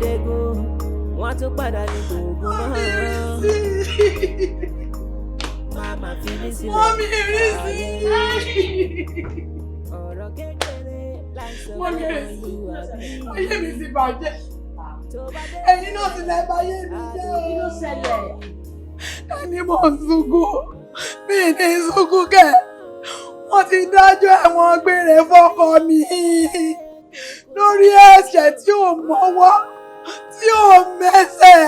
Adégún, wọ́n tún padà ní gbogbo mọ́. Máma fi mí sílẹ̀. Mọ́mí rí sí. Ọ̀rọ̀ kékeré láìsọ Mọ́mí rí sí. ọmọlúwàbí. Ayé mi ti bàjẹ́. Tó bá dé Ẹ̀yin náà ti lẹ́ báyé mi jẹ́ o. Kí ló ṣẹlẹ̀? Ẹni mò ń sunkún. Mi ní sunkún kẹ̀. Wọ́n ti dájọ́ ẹ̀wọ̀n gbére fọ́kọ mi. Lórí ẹ̀ṣẹ̀ tí ò mọ́wọ́, tí ò mẹ́sẹ̀.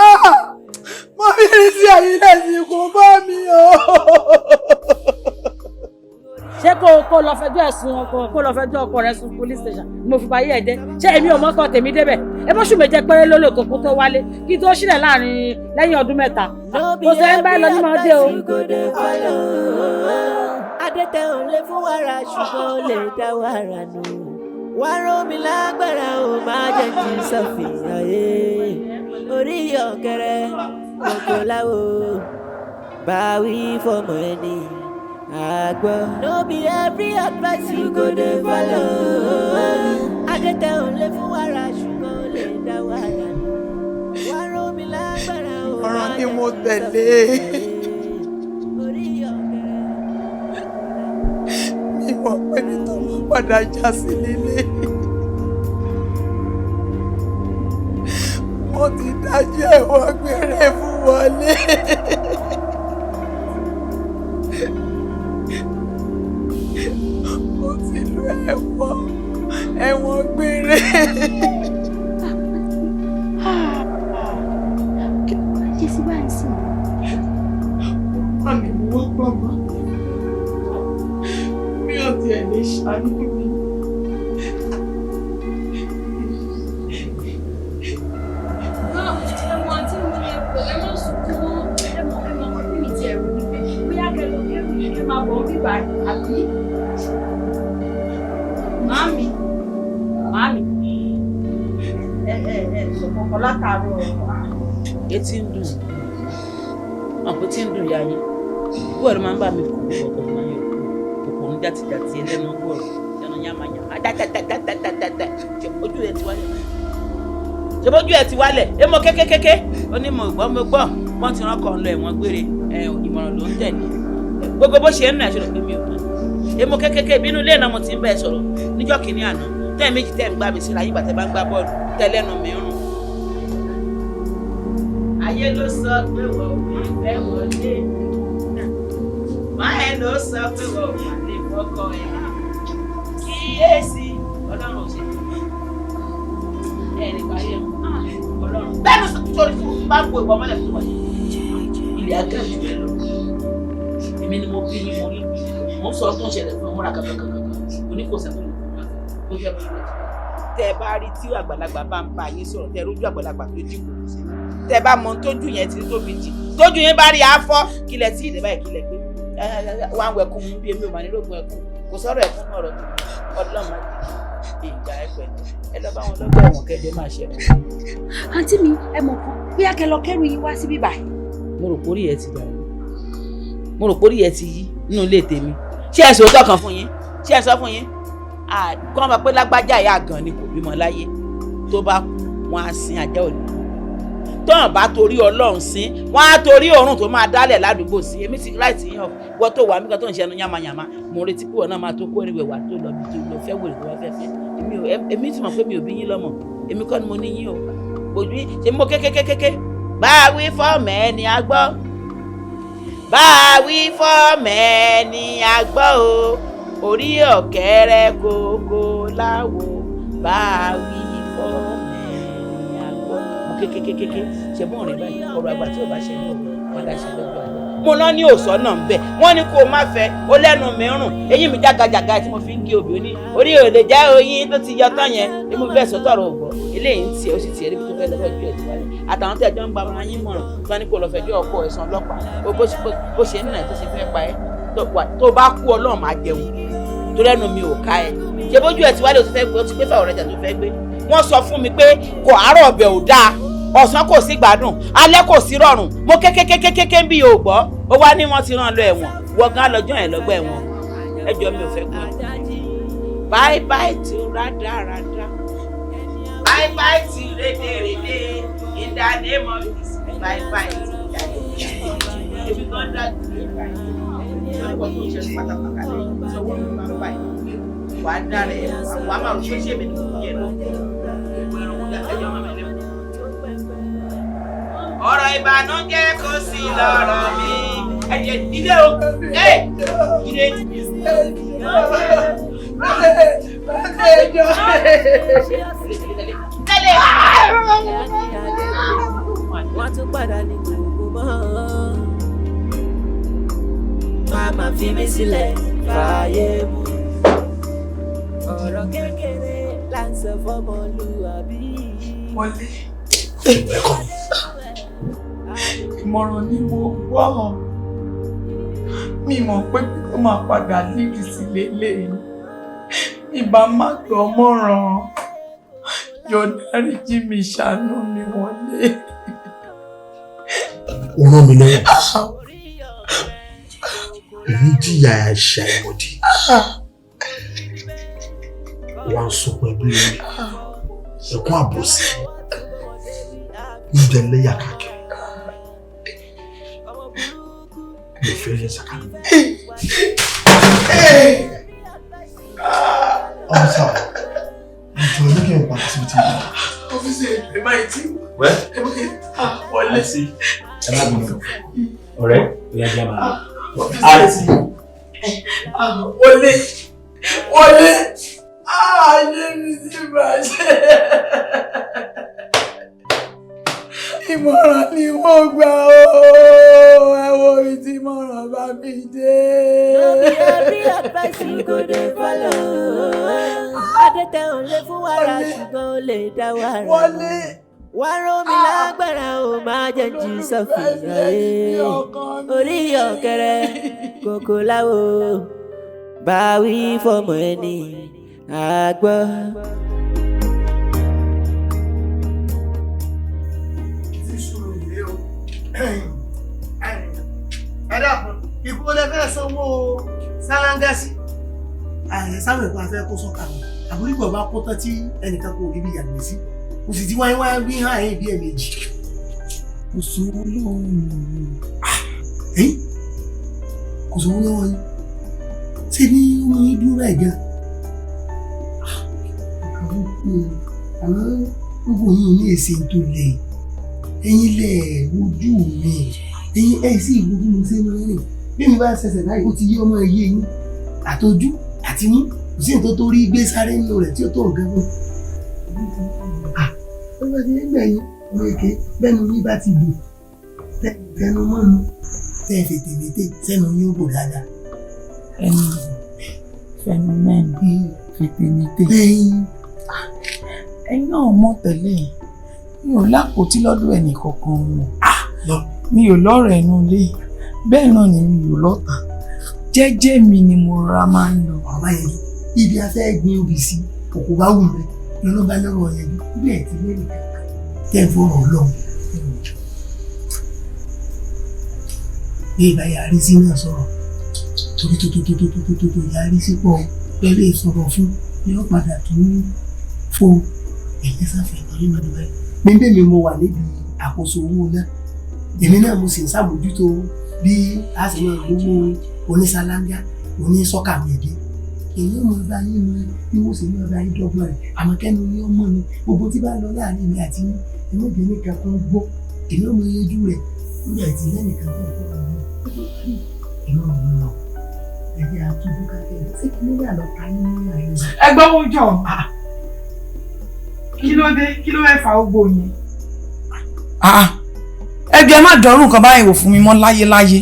Ah! Mọ́mí rí sí, ẹ̀yin náà sì kò bá mi o. Ṣé kó lọ fẹjọ́ ẹ̀sùn ọkọ, kó lọ fẹjọ́ ọkọ rẹ̀ sùn police station ni mo fi bá yé ẹ jẹ́? Ṣé èmi ò mọ́kọ tèmi débẹ̀? Ẹ bó ṣù méje péré lólò tó kó tó wálé kí tó sílẹ̀ láàrin lẹ́yìn ọdún 3. Kò sẹ́ ń bá lọ ní máa dé o. You go dey follow. Adẹ́tẹ̀ ò lè fún wàrà, ṣùgbọ́n ó lè dá wàrà nù. Wá ró mi lágbára o, máa jẹ́ kí n sọ̀fìyàn yé. Orí ọ̀kẹ́rẹ́ kòkó láwo, báwí fọmọ ẹni àgbọ̀. No be every advice you go dey follow. Adẹ́tẹ̀ ò lè fún wàrà, ṣùgbọ́n ó lè dá wàrà nù. Wá ró mi lágbára o, Ọ̀ràn máa ni jẹ́ mo kí n tẹ̀lé. sọ̀fìyàn yé. Orí ọ̀kẹ́rẹ́. Mi mọ̀ pé mi tó máa padà já sí lílé. Wọ́n ti dájọ́ ẹ̀wọ̀n gbére fún Wọlé. Ó ti lu ẹ̀wọ̀n, ẹ̀wọ̀n gbére. Kí ló wá jẹ́ sí báyìí sí? Màmí mo wọ́n pọ̀ mọ́. Mi ò tiẹ̀ lè ṣàánú mi. Ẹmọ àti mi, ẹ pẹ̀lẹ́, má sunkún mọ́. Ẹmọ kan tí mi ti ẹ̀rù ni pé bóyá kẹ lọ kẹrù kẹ máa bọ̀ bíbá àbí. Màámi, màámi, ẹ ẹ ẹ sọ kọkọ látàárọ̀. Etí ń dùn wọn pé tí ń dùn ya yín bó ẹ̀rọ máa ń bá mi kú ọ̀tọ̀ máa ń yọ kòkòrò jàtìjàtì ẹlẹ́nu gbọ̀rọ̀ ẹnu yamayama dátátátátátá. Ṣe ojú ẹ ti wálẹ̀? Ṣe bójú ẹ ti wálẹ̀? Èmo kékékéké ó ní mo gbọ́, mo gbọ́. Wọ́n ti rán kan lọ ẹ̀wọ̀n gbére. Ìmọ̀ràn ló ń tẹ̀lé gbogbo bó ṣe ń nà ẹ̀ ṣe rò pé mi ò mọ̀. Èmo kékéké ìbínú ilé náà mo ti ń bẹ́ẹ̀ sọ̀rọ̀ níjọ́ kìíní àná tẹ́ ẹ̀ méjì tẹ́ ẹ̀ ń gbá mi síra yín bàtẹ́ bá ń gbá bọ́ọ̀lù tẹ́ lẹ́nu mi ń rùn. Ayé ló sọ pé wọ́n ò ní fẹ́ wọlé, máa ló sọ pé wọ́n ò mà lè fọkọ ẹ̀. Kíyèsí, Ọlọ́run ò ṣe ẹ̀ nípa ayé Ọlọ́run bẹ́ẹ̀ ló sọ torí fún bá ń bo ìwọ mọ́lẹ̀ fún wọn ilẹ̀ agàjù ẹ lọ. Èmi ni mo bí yín, mo rí mo ń sọ tó ń ṣẹlẹ̀ fún ọmọ rà kankankankan oníkòsẹ́ tó lè fún wa ó fẹ́ bó lè tẹ ẹ bá rí tí àgbàlagbà bá ń bá yín sọ̀rọ̀, tẹ rójú àgbàlagbà tó jì kò sí, tẹ bá mọ tójú yẹn ti tóbi jì, tójú yẹn bá rí afọ́ kílẹ̀ tí ìdè báyìí kílẹ̀ gbé wá ń wẹkún mú bí èmi ò mà ní rògùn ẹkún. Kò sọ̀rọ̀ ẹkún náà ọ̀rọ̀ tó ọlọ́run má jẹ́ ìjà ẹgbẹ́ ẹ lọ bá wọn lọ́gbà ẹ̀wọ̀n kẹjẹ máa ṣe wọn. Àǹtí mi, ẹ mọ̀ kan, bóyá kẹ lọ kẹrù yín wá sí bíbá. Mo rò pórí ẹ ti dàrú, mo rò pórí ẹ ti yí nínú ilé tèmi. Ṣé ẹ sòótọ́ kan fún yín? Ṣé ẹ sọ fún yín kí wọ́n bá pé lágbájá ìyá gan ni kò bímọ láyé, tó bá kú wọn á sin ajá òní, tọ́hàn bá torí Ọlọ́run sin wọn á torí òórùn tó máa dálẹ̀ ládùúgbò sí. Èmi ti láìsí yàn wọ́n tó wà mí kan tó ń ṣe ẹnu yánmayànmá. Mo retí pé wọn náà máa tó kó ẹrù ẹ̀wà tó lọ bí tó lọ fẹ́ wèrè tó wá fẹ́ fẹ́. Èmi ti mọ̀ pé mi ò bí yín lọ́mọ, èmi kọ́ ni mo ní yín o. Òbí ṣe mo kékékékéké bá a wí fọ́ọ̀mù ẹni a gbọ́, bá a wí fọ́ọ̀mù ẹni a gbọ́ o, orí ọ̀kẹ́rẹ́ kókó láwo, bá a wí fọ́ọ̀mù ẹni a gbọ́. Mo kékékékéké ṣe bọ́n rẹ̀ báyìí ọ̀rọ̀ àgbà tí ò bá ṣe ní òwe padà ṣe lọ́jọ́ àlọ́. Mo ná ní òsọ náà ń bẹ̀ wọ́n ní kó o má fẹ́ ó lẹ́nu mi rùn eyín mi jágajàga tí mo fi ń gé obì ó ní orí ò lè jẹ́ oyin tó ti yọ tán yẹn ni mo fẹ́ sọ tọrọ ògbọ́ eléyìí ń tiẹ̀ ó sì tiẹ̀ níbi tó fẹ́ lọ́wọ́ ju ẹ̀ tí wálé àtàwọn tẹ́jọ́ ń gba ọmọ yín mọ̀ràn tó ní kó lọ fẹjọ́ ọkọ ẹ̀sán ọlọ́pàá ó bó ṣe ń nà tó ṣe fẹ́ pa ẹ́ tó bá kú Ọlọ́run máa jẹun torí ẹnu mi ò ká ẹ ṣe bójú ẹ ti wálé o ti fẹ́ gbé o ti gbé fàwọn ọ̀rẹ́jà tó fẹ́ gbé. Wọ́n sọ fún mi pé kò àárọ̀ ọbẹ̀ ò dáa, ọ̀sán kò sí gbádùn, alẹ́ kò sí rọrùn. Mo kékékékéké ń bí yóò gbọ́ ó wá ní wọ́n ti rán lọ ẹ̀wọ̀n wọ́n gan lọ́jọ́ yẹn lọ́gbà ẹ̀wọ̀n. Ẹjọ́ mi ò fẹ́ gbọ́n. Bye bye to rádaràda, bye bye to rédè. Wà á dára ẹ̀, wà á máa rò pé ṣé èmi ni mo yẹ lọ. Gbogbo ẹranko ẹjọ́ máa mi lẹ́wọ̀n. Ọ̀rọ̀ ìbànújẹ́ kò sí lọ́rọ̀ mi. Ẹ̀jẹ̀ dídé o, ẹ̀ dídé. Tẹ́lẹ̀. Wọ́n tún padà ní gbogbo mọ́. Má fi mí sílẹ̀ fààyè mu. Ọ̀rọ̀ kékeré là ń sọ fọ́mọlúwàbí. Wọlé. Ìmọ̀ràn ni mo gbọ́. Mi mọ̀ pé kó máa padà líìkì sí lélẹ́yìí. Ìbá má gbọ́ mọ̀ràn. Jọ̀ọ́ dáríjì mi, ṣàánú mi, Wọlé. Ó rán mi lọ́wọ́, èmi jìyà àìṣe àìmọ̀dí, wà ń sunkún ẹbí lórí ẹkún àbòsí oúnjẹ lẹ́yà káàkiri. Mi ò fẹ́ rí sàkánù. Officer, ìjọ ní kí n padà síbi tí mo wà. Ọ́fíìsì, ẹ má yìí tí Wẹ́. ẹ má yìí wọlé. Ẹ má bínú. Ọ̀rẹ́, ó yá jẹ́ máa lọ. Àǹtí. Wọlé. Wọlé. Ayé mi ti bàjẹ́. Ìmọ̀ràn ni mo gbà ó. Ẹ wo ibi tí ìmọ̀ràn bá mi dé. No be every advice you go dey follow. Adẹ́tẹ̀ ò lè fún wàrà, ṣùgbọ́n ó lè dá wàrà. Wọlé. Wá ró mi lágbára o, máa jẹ́ jí sọ́fì ayé. Orí ọ̀kẹ́rẹ́ kòkó láwo. Báwí fọmọ ẹni àgbọ̀. Ẹ dákun, ikú lè fẹ́ sanwó sálángá sí. Ààrẹ sáwọn ẹ̀kọ́ afẹ́ kó sọ́kà mi àbúrígbọ̀ bá kó tán tí ẹnìkan kò rí bí yàgbé sí, kò sì ti wáyé wáyé bí hàn áyè bí ẹ̀ẹ̀mejì. Kò sówó lọ́wọ́ mi. Kò sówó lọ́wọ́ yín? Ṣé ní ọmọ yín dúró báyìí gan? Àmọ́ gbogbo yín ní èsì tó lẹ̀, ẹ̀yin lẹ̀ wojú mi, ẹ̀yin ẹ̀ sì wo bí mo ṣe máa ń rìn. Bí mi bá ṣẹ̀ṣẹ̀ báyìí, ó ti yé ọmọ iye yín àtọjú àti mú, kò sí nǹkan tó rí gbé sáré nínú rẹ̀ tí ó tó nǹkan fún. Ó bá ti ń gbẹ̀yìn ọmọ èké, bẹ́ẹ̀ ni yín bá ti bò tẹnu mọ́nu tẹ́ fètè létè sẹ́nu yín ó bò dáadáa. Ẹnu fẹnu mẹ́nu fètè létè. Ẹ̀yin náà mọ̀ tẹ́lẹ̀, mi ò lápòtí lọ́dọ̀ ẹnì kankan wọn, mi ò lọ́rọ̀ ẹnu ilé, bẹ́ẹ̀ náà ni mi ò lọ́ta, jẹ́jẹ́ mi ni mo ra máa ń lọ. Ọ̀rọ̀ yẹn, ibi afẹ́ gbin obì sí òkú bá wù mí lọ́nà bá lọ́rọ̀ yẹn bí ẹ̀ ti lẹ́nu kankan tẹ́ ẹ fọ́rọ̀ ọlọ́run. Bí ìbá yarí sí náà sọ̀rọ̀ torí tó tó tó tó tó tó tó yarí sí pọ̀ pẹ̀lú ìsọ̀rọ̀ fún yóò padà tún fún ẹ̀yẹ sáfẹ̀ lórí mọ́tò báyìí. Níbẹ̀ mi mo wà níbi àkóso owó náà, èmi náà mo sì ń ṣàmójútó bí a sì máa gbowó oníṣáláńgá oníṣọ́kàwé dé. Èyí ò mọ bá yín mọ bí wọ́n sì máa bá yín dọ́gbọ́n rẹ̀, àmọ́ kẹ́nu ni ó mọ̀ mi gbogbo tí bá lọ láàrin mi àti yín, ẹ̀mọ́bìnrin nìkan kan gbọ́, èmi ò mọ yanjú rẹ̀ nígbà tí lẹ́nìkan tó ń kọ́ ọ̀rọ̀ ìmọ̀ òun lọ. Ẹ̀jẹ̀ àtúndú káfíń ṣé kí nígbà lọ ta yín ní àyè. Ẹ gbọ́ wo jọ, kí ló dé? Kí ló fẹ́ fa gbogbo yẹn? Ẹbí, ẹ má dọ̀rùn nǹkan báyìí wò fún mi mọ́ láyéláyé.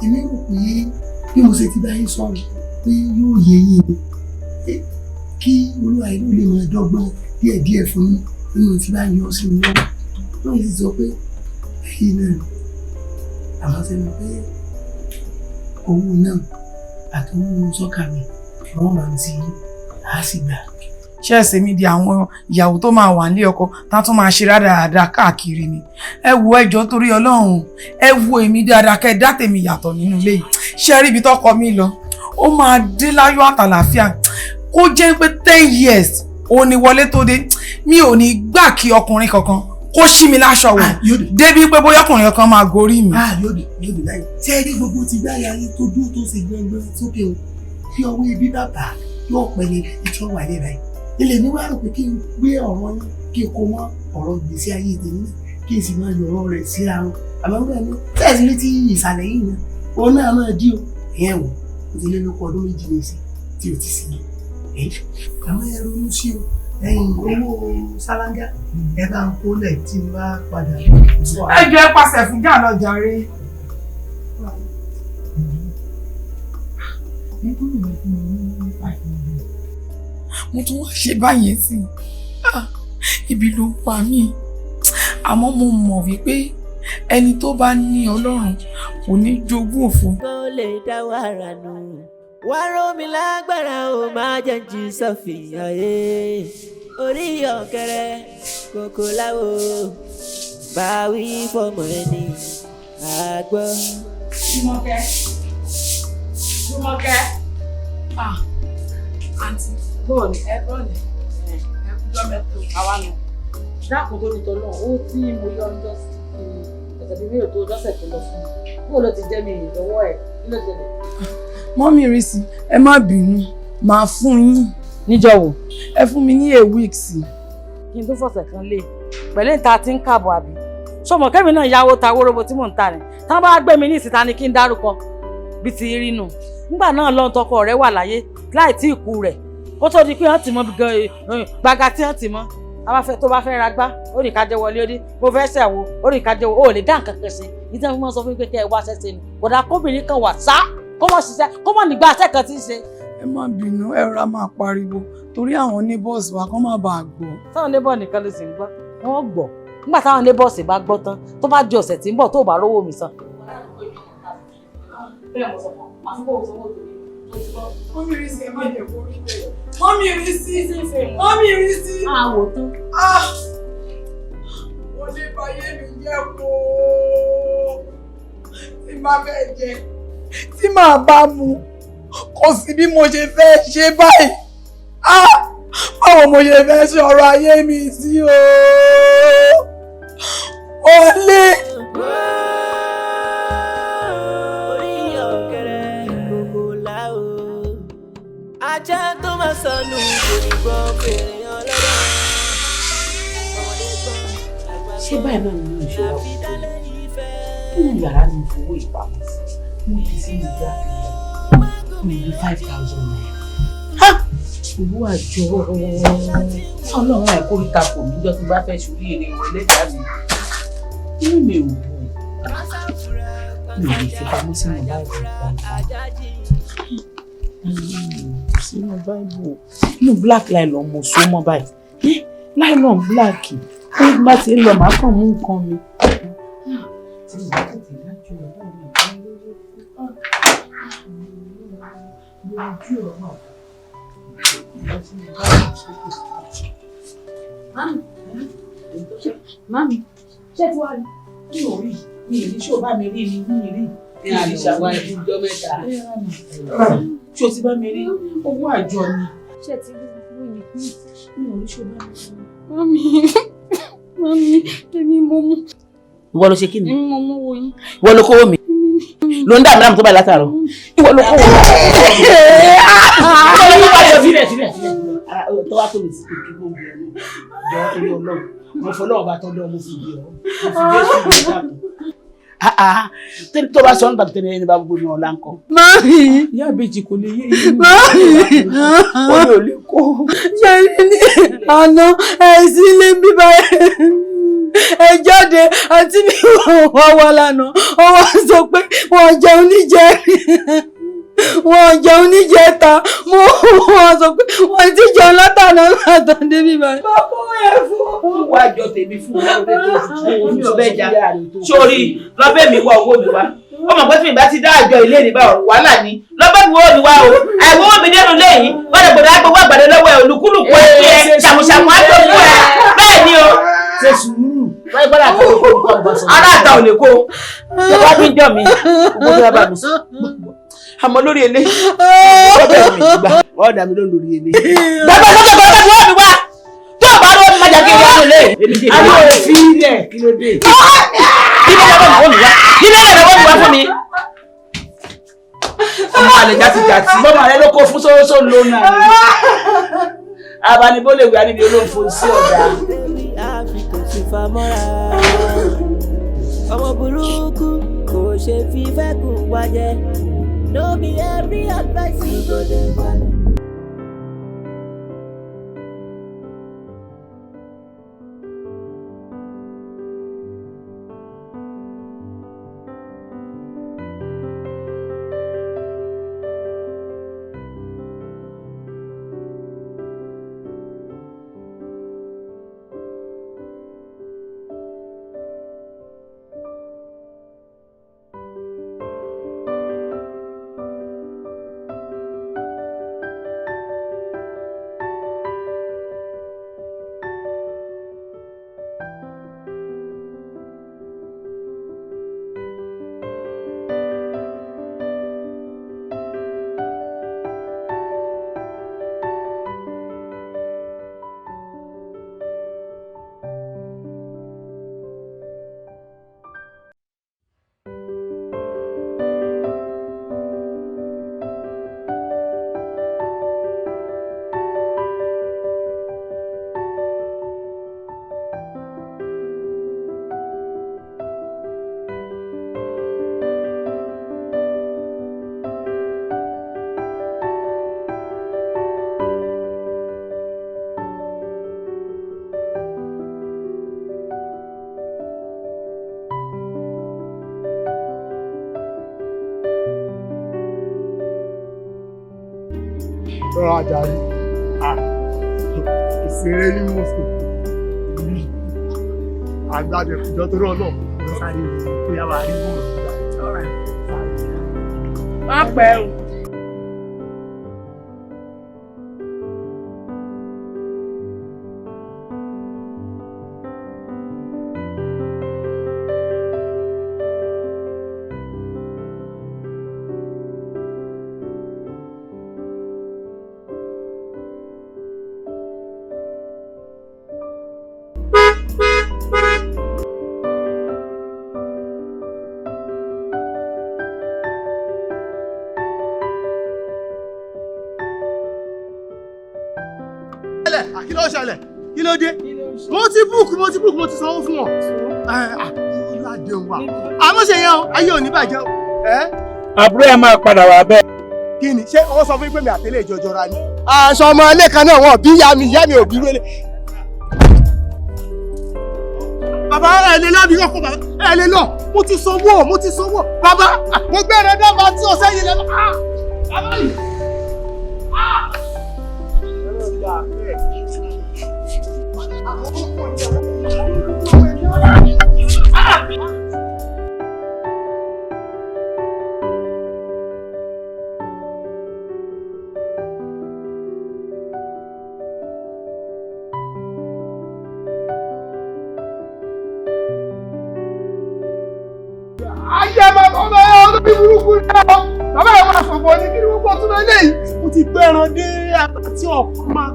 Èmi rò pé bí mo ṣe ti bá yín sọ̀rọ̀ pé yóò yé yín ni, kí olúwa ìlú lè máa dọ́gbọ́n díẹ̀díẹ̀ fún yín nínú tí bá yọ sí mi lọ́wọ́. Wọ́n sì sọ pé ẹ̀yin náà ni àmọ́ sẹ́nu pé owó náà àtọwọ́ sọ́kà mi wọ́n máa ń ti á sì gbà. Ṣé ẹsẹ̀ mi di àwọn ìyàwó tó máa wà nílé ọkọ tá tún máa ṣe rádaràda káàkiri ni? Ẹ wo, ẹjọ́, torí Ọlọ́run, ẹ wo èmi dáadáa, kẹ́ ẹ dá tèmi yàtọ̀ nínú ilé yìí. Ṣé ẹ rí ibi tọkọ mi lọ, ó máa dé láyọ̀ àtàlàáfíà. Kó jẹ́ pé 10 years òun ni wọlé tó dé, mi ò ní gbà kí ọkùnrin kankan kó ṣí mi láṣọ wò débi pé bóyá ọkùnrin kankan máa gorí mi. Yóò dé, yóò dé láyé. Ṣé ẹ rí gbogbo ti gbáyà yín tó dúró tó ṣe gbẹngbẹ sókè o? Tí ọwọ́ ibi bàbá yóò pẹ̀lẹ́ etí ọwọ́ àlẹ́ rẹ̀. Ilé mi wá rò pé kí n gbé ọ̀rọ̀ yín kí n kó mọ́ ọ̀rọ̀ gbèsè ayé tèmi náà kí n sì máa yọ ọ̀rọ̀ rẹ̀ síra wọn. Àmọ́ wúrà ni tẹ̀sí rí ti ìsàlẹ̀ yìí náà òun náà máa dí o. Ìyẹn wò ó ti lé lóko ọdún 2 ní ìsìn tí o ti sì ní. Àmọ́ ẹ ronú sí o, ẹ̀yin owó sálángá ẹ bá ń kólẹ̀ tí n bá padà. Ẹ jẹ́ pàṣẹ fún jà lọ jàre. Mo tún wá ṣe báyẹn sí i, ibi ló pa mí. Àmọ́ mo mọ̀ wípé ẹni tó bá ní Ọlọ́run kò ní jogún òfo. Kó lè dá wàrà nù. Wá ró mi lágbára o, máa jẹ́ jí sọ́fìyàn yé. Orí ọ̀kẹ́rẹ́ kòkó láwo. Bá wí fọmọ ẹni àgbọ̀. Jùmọ̀kẹ́. Jùmọ̀kẹ́. Ah, àǹtí. Bọ́ọ̀lù. Ẹ bọ́ọ̀lù. Ẹ kújọ́ mẹ́tò. Àwa nù. Dákun tó ní tọ́lọ́, ó tí mo yọ ọjọ́ sí ọ̀sẹ̀ bíi mélòó tó lọ́sẹ̀ tó lọ fún mi. Bóò ló ti jẹ́ mi lọ́wọ́ ẹ̀? Kí ló ṣẹlẹ̀? Mọ́mí rí sí, ẹ má bínú, màá fún yín. Níjọ́ wo? Ẹ fún mi ní a week sí. Kí n tó fọ̀sẹ̀ kan lé. Pẹ̀lú ìta tí ń kàbọ̀ àbí. Ṣọmọ kẹ́mi náà yáwó ta wóróbo tí mò ń ta ni. Tá bá gbé mi ní ìsìta ni kí n dárúkọ. Bí ti rí nù. Nígbà náà lọ́n tọkọ rẹ̀ wà láyé láì tí ì kú rẹ̀. Kó tó di pé wọ́n ti mọ gbàgà tí wọ́n ti mọ. Tó bá fẹ́ ra gbá, ó ní ká jẹ́ wọlé ó ní. Mo fẹ́ ṣẹ̀wó, ó ní ká jẹ́ wọlé. Ó lè dá nǹkan kan ṣe. Ní tí wọ́n fi máa sọ fún mi pé kẹ́ ẹ wá ṣẹ́ṣe ni. Kò dáa kóbìnrin kan wà sá, kó mọ̀ ṣiṣẹ́, kó mọ̀ nígbà ṣẹ́ kan tí ń ṣe. Ẹ má bínú, ẹ rọra máa pariwo torí àwọn neighbors wa kán má bàa gbọ́. Táwọn neighbor nìkan ló sì ń gbọ́, wọ́n gbọ́. Nígbà táwọn neighbors bá gbọ́ tán, tó bá di ọ̀sẹ̀ tí ń bọ̀ tó bá rówó mi san. Mọ́mí rí sí, ẹ má jẹ́ kó rí bẹ́ẹ̀. Mọ́mí rí sí, mọ́mí rí sí. Àwò tán. Wọ́n lè báyé mi jẹ́ kó. Tí màá fẹ́ jẹ, tí màá bá mu, kò sí bí mo ṣe fẹ́ ṣe báyìí. Báwo mo ṣe fẹ́ ṣe ọ̀rọ̀ ayé mi sí o? Wọlé. Orí ọ̀kẹ́rẹ́ kòkó láwo. Ajá tó máa sọnù kò ní gbọ́ fèrè ọlọ́dọ̀. Ṣé báyìí náà ni mo ṣe wá fún mi? Nínú yàrá mi fowó ìpamọ́ sí. Mo fi sínú ìgbà mi ní 5,000 naira. Owó àjọ Ọlọ́run àìkórìíta kò ní jọ́ tí bá fẹ́ ṣorí èrè wọlé dà mí. Inú mi ò dùn. Mi ò lè fi pamọ́ sínú báìbù gbàgbà. Sínú báìbù. Inú black nylon mo so mọ́ báyìí. Nylon black. Bí bá ti ń lọ, màá kàn mú nǹkan mi. Tí mo bá tètè dájú ọ̀dọ́ mi kan lórí ojú ọ̀rọ̀. Mami, mami, ṣé ti wá rí? Mi ò rí, mi ì rí, ṣé o bá mi rí ni? Mi ì rí. Mi ì rí ṣàwọn ìjọ mẹ́ta. Ṣé o ti bá mi rí? Owó àjọ ni. Ṣé ti rí owó yẹn? Mi ò rí, ṣé o bá mi rí? Mami, mami, èmi mo mú. Ìwọ ló ṣe kí ni? Èmi mo mú owó yín. Ìwọ ló kówó mi. Ló ń dà mí láàmú tó báyìí látàárọ̀. Ìwọ ló kówó mi. Ìwọ ló kówó mi. Sílẹ̀ sílẹ̀ sílẹ̀. Tó wá tó lè sí kí gbogbo ẹ̀ jọ torí Ọlọ́run. Mo fọlọ́ ọba tọ́jú ọmọ fi bí ọ. Mo fi Jésù bí dàpọ̀. Tó bá sọ nípa tẹ̀lé ẹni bá gbogbo ní ọ̀la ńkọ́. Mami. Ìyá ìbejì kò lè yé yín. Mami. Ó lè ò lè kó. Ṣé ní àná ẹ̀ sí ilé bíbá ẹ jáde àti mi wà wà lánàá. Ó wá sọ pé wọ́n jẹun níjẹrin. Wọ́n jẹun níjẹta. Mo wọ́n sọ pé wọ́n ti jẹun látàná látàn débi báyìí. Bàbá ẹ̀ fún. Owó àjọ tèmi fún owó tó fún mi ò bẹ́ẹ̀ jà. Sórí lọ́bẹ̀ mi wá owó mi wá. Ó mọ̀ pé tí mi bá ti dá àjọ ilé ní báwo wàhálà ni. Lọ́bẹ̀ mi wá mi wá o. Àìwọ́ mi nínú lẹ́yìn. Wọ́n lè gbọ́dọ̀ agbowó àgbàdo lọ́wọ́ ẹ̀ olúkúlùkù ẹ̀ ẹ̀ ṣàmùṣàmù á tó fún ẹ. Bẹ́ẹ̀ ni o. Ṣe sùúrù. Ará àta ò lè kó. Ṣé wàá bí jọ mi? Owó tó bá mi sọ. Àmọ́ lórí eléyìí. Lọ́bẹ̀ mi gbà. Wọ́n dà mí lóhùn lórí eléyìí. Bàbá sọ́kẹ́ bàbá tí wọ́n mi wá. Tó o bá lọ́wọ́ mi má jà kí n wá lólè. Àbí òfin ilẹ̀ kí ló dé? Ilé lọ́wọ́ mi wá. Ilé lọ́wọ́ mi wá fún mi. Ọmọ àlè játijàti. Bọ́mọ rẹ ló kó fún sórósó lónà ni. Abanibólèwé aníbi olófo sí ọ̀dà. Ọmọ burúkú kò ṣe fi fẹ́ kùn wájẹ́. No be every advice you go dey follow. Rọra jàre, ìṣeré ní Moscow àgbàdo ìjọ tó rọ náà lọ sáré bóyá wàá rí bọ́ọ̀lù gbà. Má pẹ́ o. Kí ló ṣẹlẹ̀? Kí ló dé? Mo ti búùkù, mo ti búùkù, mo ti sanwó fún wọn. Ládéhùn wa. Àmọ́ ṣe yẹn o, ayé ò ní bàjẹ́ o. Àbúrò ẹ máa padà wá bẹ́ẹ̀. Kí ni? Ṣé wọ́n sọ fún pé mi àtẹlé ìjọjọra ni? Aṣọ ọmọ ilé kan náà wọn bí ìyá mi, ìyá mi ò bí rélé. Bàbá ẹ lè lọ bí kọ́kọ́ bàbá ẹ lè lọ. Mo ti sanwó, mo ti sanwó. Bàbá mo gbẹ́rẹ̀ dábàá tí ọ̀sẹ̀ yìí lẹ́nu. Bàbá yìí. Ayé bàbá ọmọ ẹ olórí burúkú ni ẹ bàbá ẹ máa sọ̀bọ̀ ní kí ni wọ́n pọ̀ tún lọ eléyìí. Mo ti gbẹ́ran dé àti ọ̀kan máa.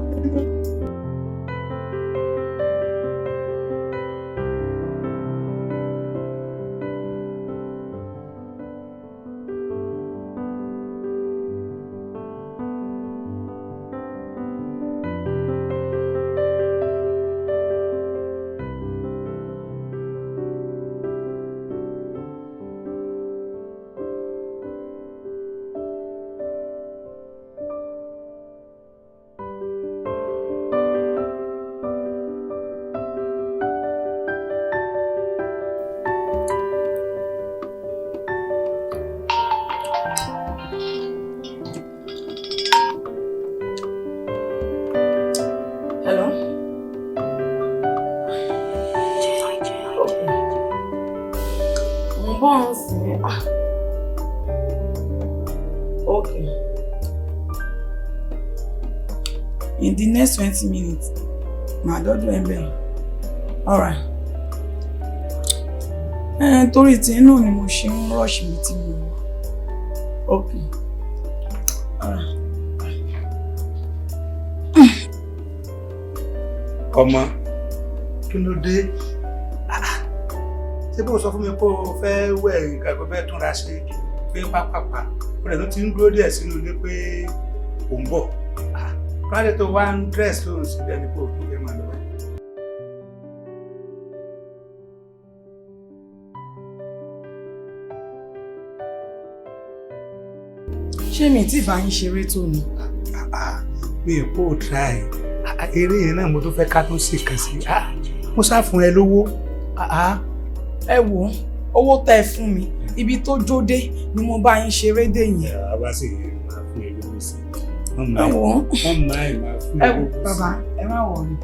Hello? Mo ń bọ̀ ń sìn. Okay. In the next 20 minutes, màá dọ́dọ̀ ẹ̀ bẹ́ẹ̀. Alright. Ẹ torí tí inú ni mo ṣe ń rush mi tí mo wà. Okay. Alright. Ọmọ, kí ló dé? Ṣé bó sọ fún mi pé o fẹ́ wẹ̀ nǹkan, kó fẹ́ túnra ṣe pé pápápá? Ó rẹ̀ tó ti ń dúró díẹ̀ sínú ilé pé ò ń bọ̀. Káàdé tó wá ń dírẹ́sì lóhùn síbẹ̀ ni kò tún fẹ́ máa lọ báyìí. Ṣé mi tí bá yín ṣeré tó ni? Mi ò kó try. Eré yẹn náà mo tún fẹ́ ká tún sì kàn sí. Mo sá fún ẹ lówó. Ẹ wò ó, owó tẹ́ ẹ fún mi, ibi tó jó dé ni mo bá yín ṣeré dé yẹn. A bá sì máa fún ẹ lówó sí i. Ẹ wò ó. Wọ́n máa ẹ̀ máa fún ẹ Ẹ wò lówó sí i. bàbá, ẹ má worry,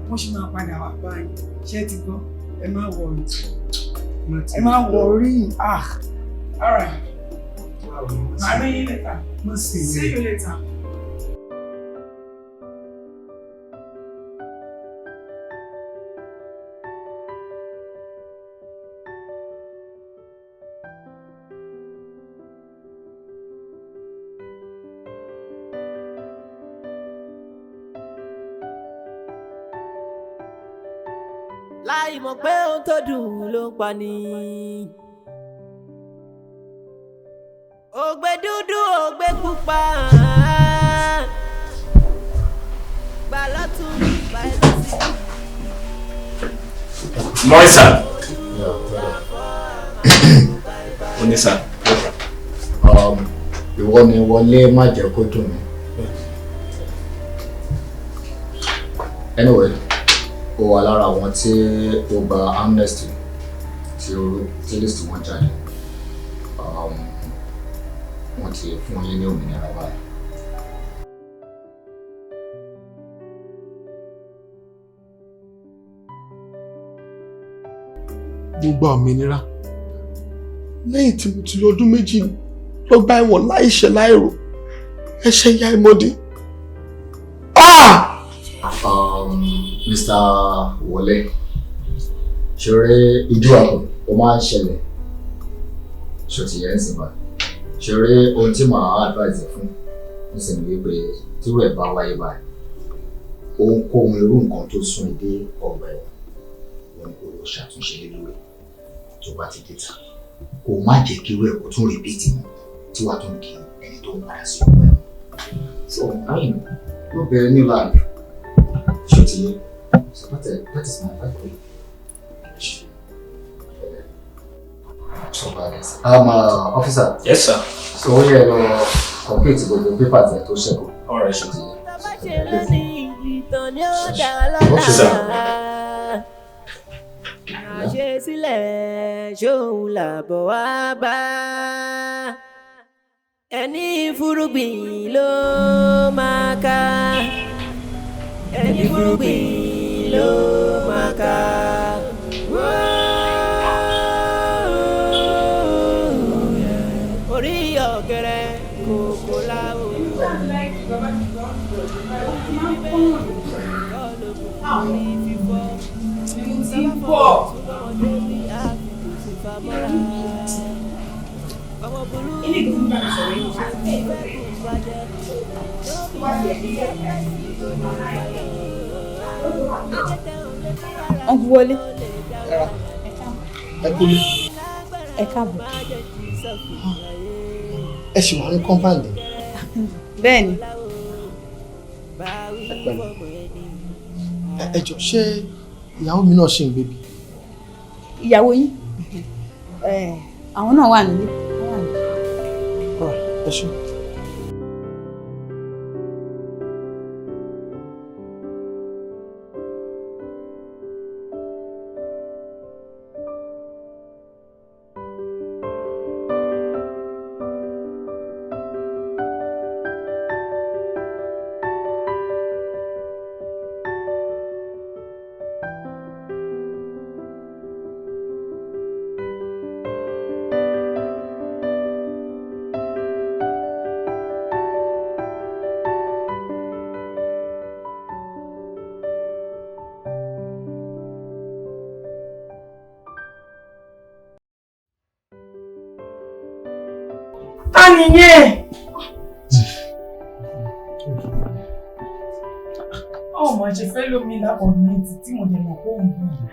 mo ṣì máa padà wá bá yín. Ṣé ti gbọ́? Ẹ má worry. Ẹ má worry. Ah, all right. Màá rí yín later. See you later. Láì mọ̀ pé ohun tó dùn ló ń pa ni. Ògbé dúdú, ògbé pupa, gbà lọ́tún, gbà lọ́sì. Morning, sir. Morning, sir. Ìwọ ni wọlé, má jẹ́ kó dùn mí. Anyway, ó wà lára àwọn tí ó gba amnesty tí ó tí list wọn jáde. Wọ́n ti fún yín ní òmìnira báyìí. Mo gba òmìnira lẹ́yìn tí mo ti lò ọdún 2 lọ́gbà ẹ̀wọ̀n láìṣẹ̀ láìrò ẹ̀ṣẹ̀ ìyá ìmọ̀dé. Mr. Wọlé, ṣeré ijó àpò ó máa ń ṣẹlẹ̀, ṣó ti yẹn ń sìn báyìí? Ṣeré ohun tí màá advise ẹ fún nísìnyí wípé tírú ẹ̀ bá wáyé báyìí, ohunkóhun irú nǹkan tó sún ẹ dé ọgbà ẹ̀wọ̀n, òun kò lọ ṣàtúnṣe lé lórí tó bá ti dé ta, kó má jẹ́ kí irú ẹ̀ kó tún repeat mọ́ tí wàá tún di ẹni tó ń padà sí ọgbà ẹ̀wọ̀n. So I mean, ló bẹ̀rẹ̀ new life, ṣó ti yẹ? So that is my advice for you. So officer. Yes, sir. So ó yẹ lọ complete gbogbo papers ẹ tó ṣẹ́kù. All right, sir. Ṣe lónìí, ìtàn ni ó dà lọ́la. Okay, sir. Àṣesílẹ̀ ṣóun làbọ̀ wá bá. Ẹni fúrúgbìn ló máa ká. Ẹni fúrúgbìn ló máa ká. Orí ọ̀gẹ̀rẹ̀ kòkó la o. Bọ̀. Ilé ìgbìmọ̀ bá mi sọ̀rọ̀ yìí. Uncle Wọlé. Ẹ kúlé. Ẹ káàbọ̀. Ẹ ṣì wà ní compound? Bẹ́ẹ̀ni. Ẹ pẹ̀lẹ́. Ẹ jọ̀ọ́, ṣé ìyàwó mi náà ṣì ń gbé bí? Ìyàwó yín? Àwọn náà wà nílé. Ẹ ṣé. Ta nìyẹn? Báwo máa ṣe fẹ́ lómi lápọ̀mẹ́ntì tí mo dẹ̀ mọ̀ pé òun bù yìí?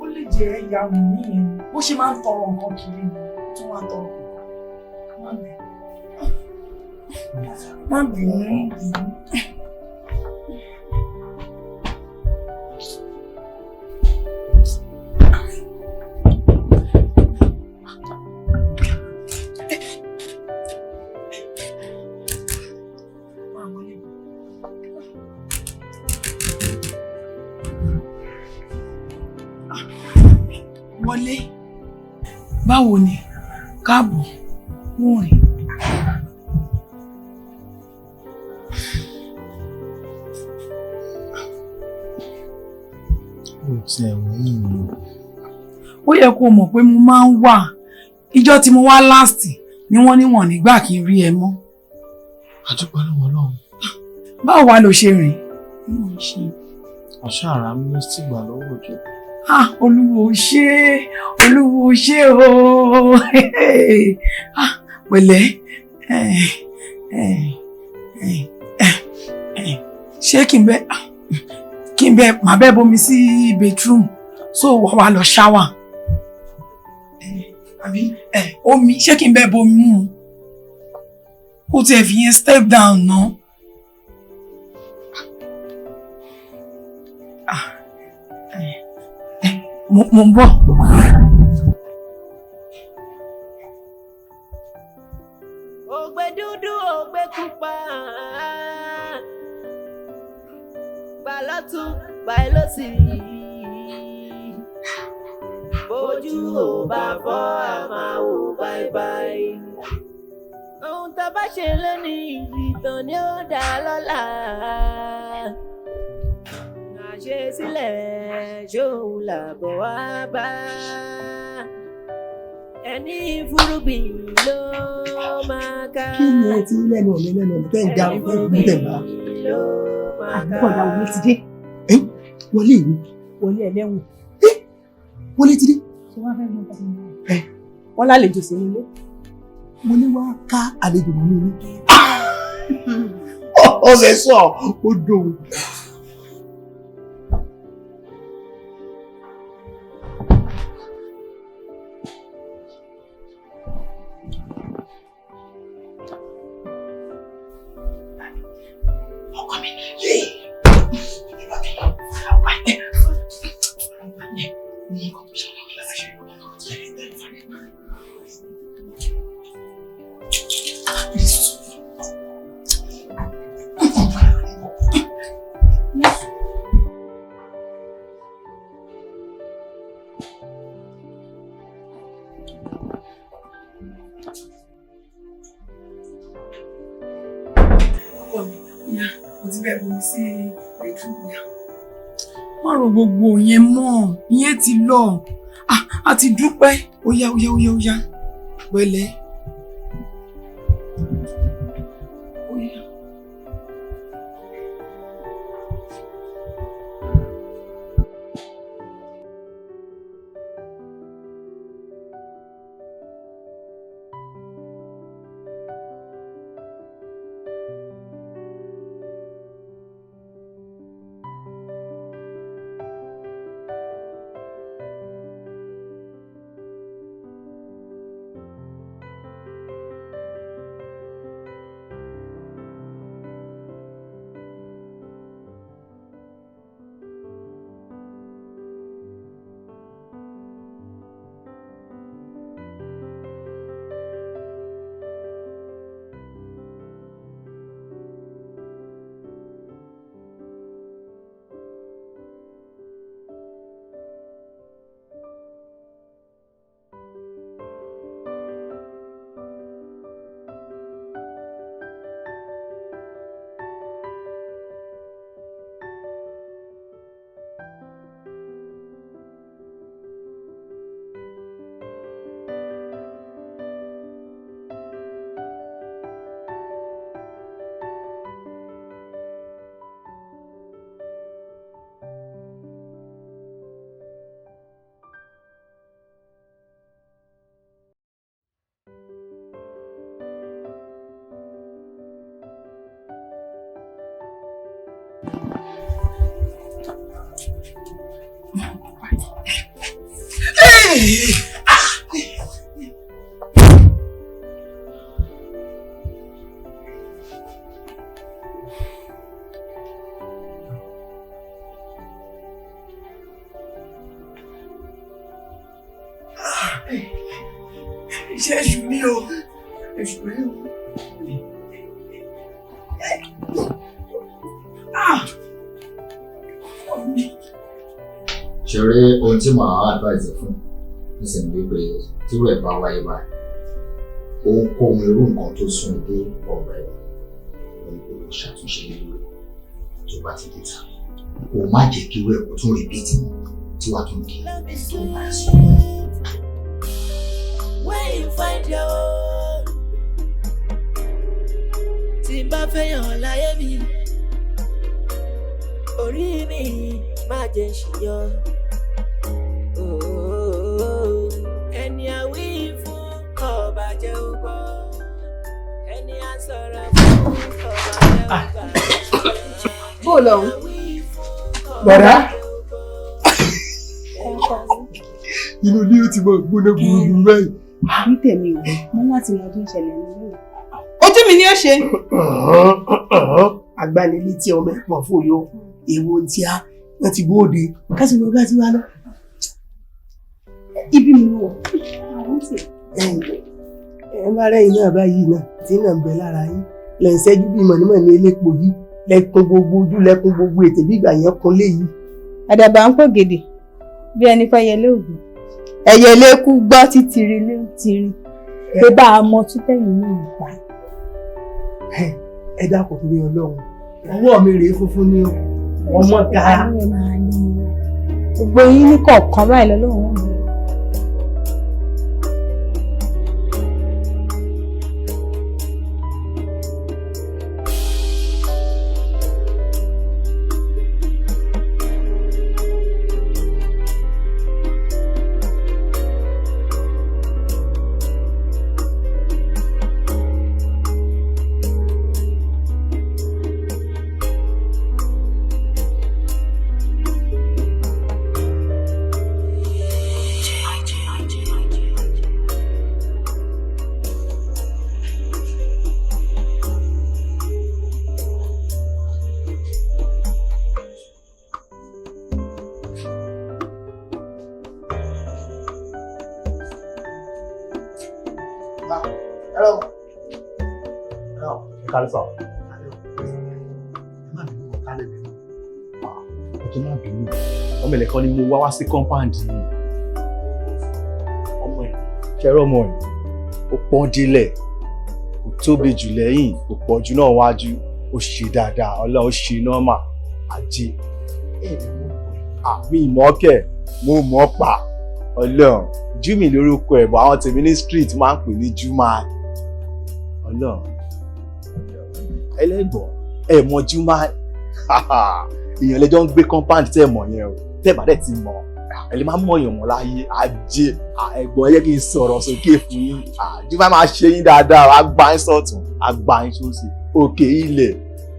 Ó lè jẹ́ Wùnmí yẹn ni. Bó ṣe máa ń tọrọ nǹkan kiri ni tó wá tọrọ nǹkan. Má bínú. Má bínú. Wọlé, báwo ni? Káàbọ̀, wọ́n rìn. Ó tiẹ̀ wọ́n mi. Ó yẹ kó mọ̀ pé mo máa ń wà. Ìjọ́ tí mo wá last ni wọ́n ní wọ́n nígbà kí n rí ẹ mọ́. A dúpẹ́ lọ́wọ́ Ọlọ́run. Báwo wá lo ṣe rìn? Àṣà àrà amnesty gbà lọ́wọ́ ìjọba. Ah, Olúwo ṣé, Olúwo ṣé o. Ah, pẹ̀lẹ́. Ṣé kí n bẹ màá bẹ́ bomi sí bedroom so wà wá lọ ṣáwà. Àbí omi, ṣé kí n bẹ́ bomi mú? Kó tiẹ̀ fi yẹn step down náà. Mo ń bọ̀. Ògbé dúdú, ògbé pupa, gbà lọ́tún, gbà lósì. Bójú ò bá fọ́, a máa wò báibái. Ohun tá a bá ṣe lónìí, ìtàn ni ó dá lọ́la. Ṣe sílẹ̀ ṣóun làbọ̀ wá bá. Ẹni fúrúgbìn ló máa ká. Kí ni ẹ ti lẹ́nu ọ̀lẹ́ lẹ́nu ọ̀lẹ́ tẹ́ ń ga ọ̀fẹ́ ìlú tẹ̀ bá? Àbúkọ̀ ìyá wọlé ti dé. Wọlé ìlú. Wọlé ẹlẹ́wọ̀n. Wọlé ti dé. Ṣé wọ́n fẹ́ gbọ́n tàbí mọ́? Wọ́n lálejò sínú ilé. Wọlé wá ká àlejò mọ́ ní ilé. Ọ̀sẹ̀ sọ, ó dùn. Má ro gbogbo yẹn mọ́, ìyẹn ti lọ. A ti dúpẹ́. Ó yá, ó yá, ó yá, ó yá. Pẹ̀lẹ́. Ó yá. Iṣẹ́ èṣù ni o, èṣù ni o. Ṣeré ohun tí màá advise fún nísìnyí wípé tírú ẹ̀ bá wáyé báyìí, ohunkóhun irú nǹkan tó sún dé ọ̀rọ̀ ẹ̀ òun kò lọ ṣàtúnṣe nínú rẹ̀ tó bá ti dé ta. Kò má jẹ́ kí irú ẹ̀ kó tún repeat mọ́ tí wàá tún di tó ń bá ẹ sọ. Where you find your own. Tí n bá fẹ́ yàn láyé mi, orí mi má jẹ́ ṣìyọ. Ẹni àwí fún ọba jẹ́ ó gbọ́, ẹni à sọ̀rọ̀ fún ọba jẹ́ ó gbà. Bó lọ? Bọ̀dá. Inú ilé ó ti mọ gbóná gbúgbúrú báyìí. Ní tèmi o, mo láti mọ ọdún ìṣẹ̀lẹ̀ nínú. Ojú mi ni ó ṣe. Agbanilétí ọmọ ẹ̀pọ̀n fòyọ, èwo tí a wọ́n ti bóde, kásì lọ bá ti wá lọ. Ibi mi wọ̀. Àwọn tí. Ẹ bá rẹ́yìn náà báyìí náà tí náà ń bẹ lára yín lẹ̀ ń ṣẹ́jú bí mọ̀nímọ̀ní elépo yìí lẹ́kùn gbogbo ojú lẹ́kùn gbogbo ètè bí ìgbà yẹn kún léyìí. Àdàbà ń pò gèdè bí ẹni fẹ́ yẹlé ògùn. Ẹyẹlé kú gbọ́ títìrì lé tìrì. Pé bá a mọ tútẹ̀yìn ní ìgbà. Ẹ dákun torí Ọlọ́run, ọwọ́ mi rèé funfun ni o, ọmọ ga. Gbogbo yín ní kọ̀ọ̀kan báyìí lọ́lọ́run ò ní. Kálífà. Ẹ má bínú. Ọmọ ẹ̀lẹ́kan ni mo wá wá sí compound yìí. Ọmọ ẹ̀ ṣẹ́rọ ọmọ ẹ̀ ó pọ́n délẹ̀, kò tóbi jù lẹ́yìn, kò pọ̀ jù náà wájú, ó ṣe dáadáa, Ọlọ́run ó ṣe nọ́mà, ajé. Àmì ìmọ̀ọ́kẹ̀, mo mọ̀ pa, Ọlọ́run. Júmi lórúkọ ẹ̀ bọ̀ àwọn tèmi ní street máa ń pè ní Júmá. Ọlọ́run ẹlẹ́gbọ̀n ẹ mọ Juma, èèyàn lẹ́jọ́ ń gbé compound tẹ́ ẹ mọ̀ yẹn o, tẹ́ ẹ bá dẹ̀ ti mọ̀ ẹ lè má mọ̀ èèyàn mọ̀ láyé. Ajé ẹ̀gbọ́n ẹ jẹ́ kí n sọ̀rọ̀ sókè fún yín. Juma máa ṣe yín dáadáa, á gbá yín sọ̀tún, á gbá yín sósì, òkè ilẹ̀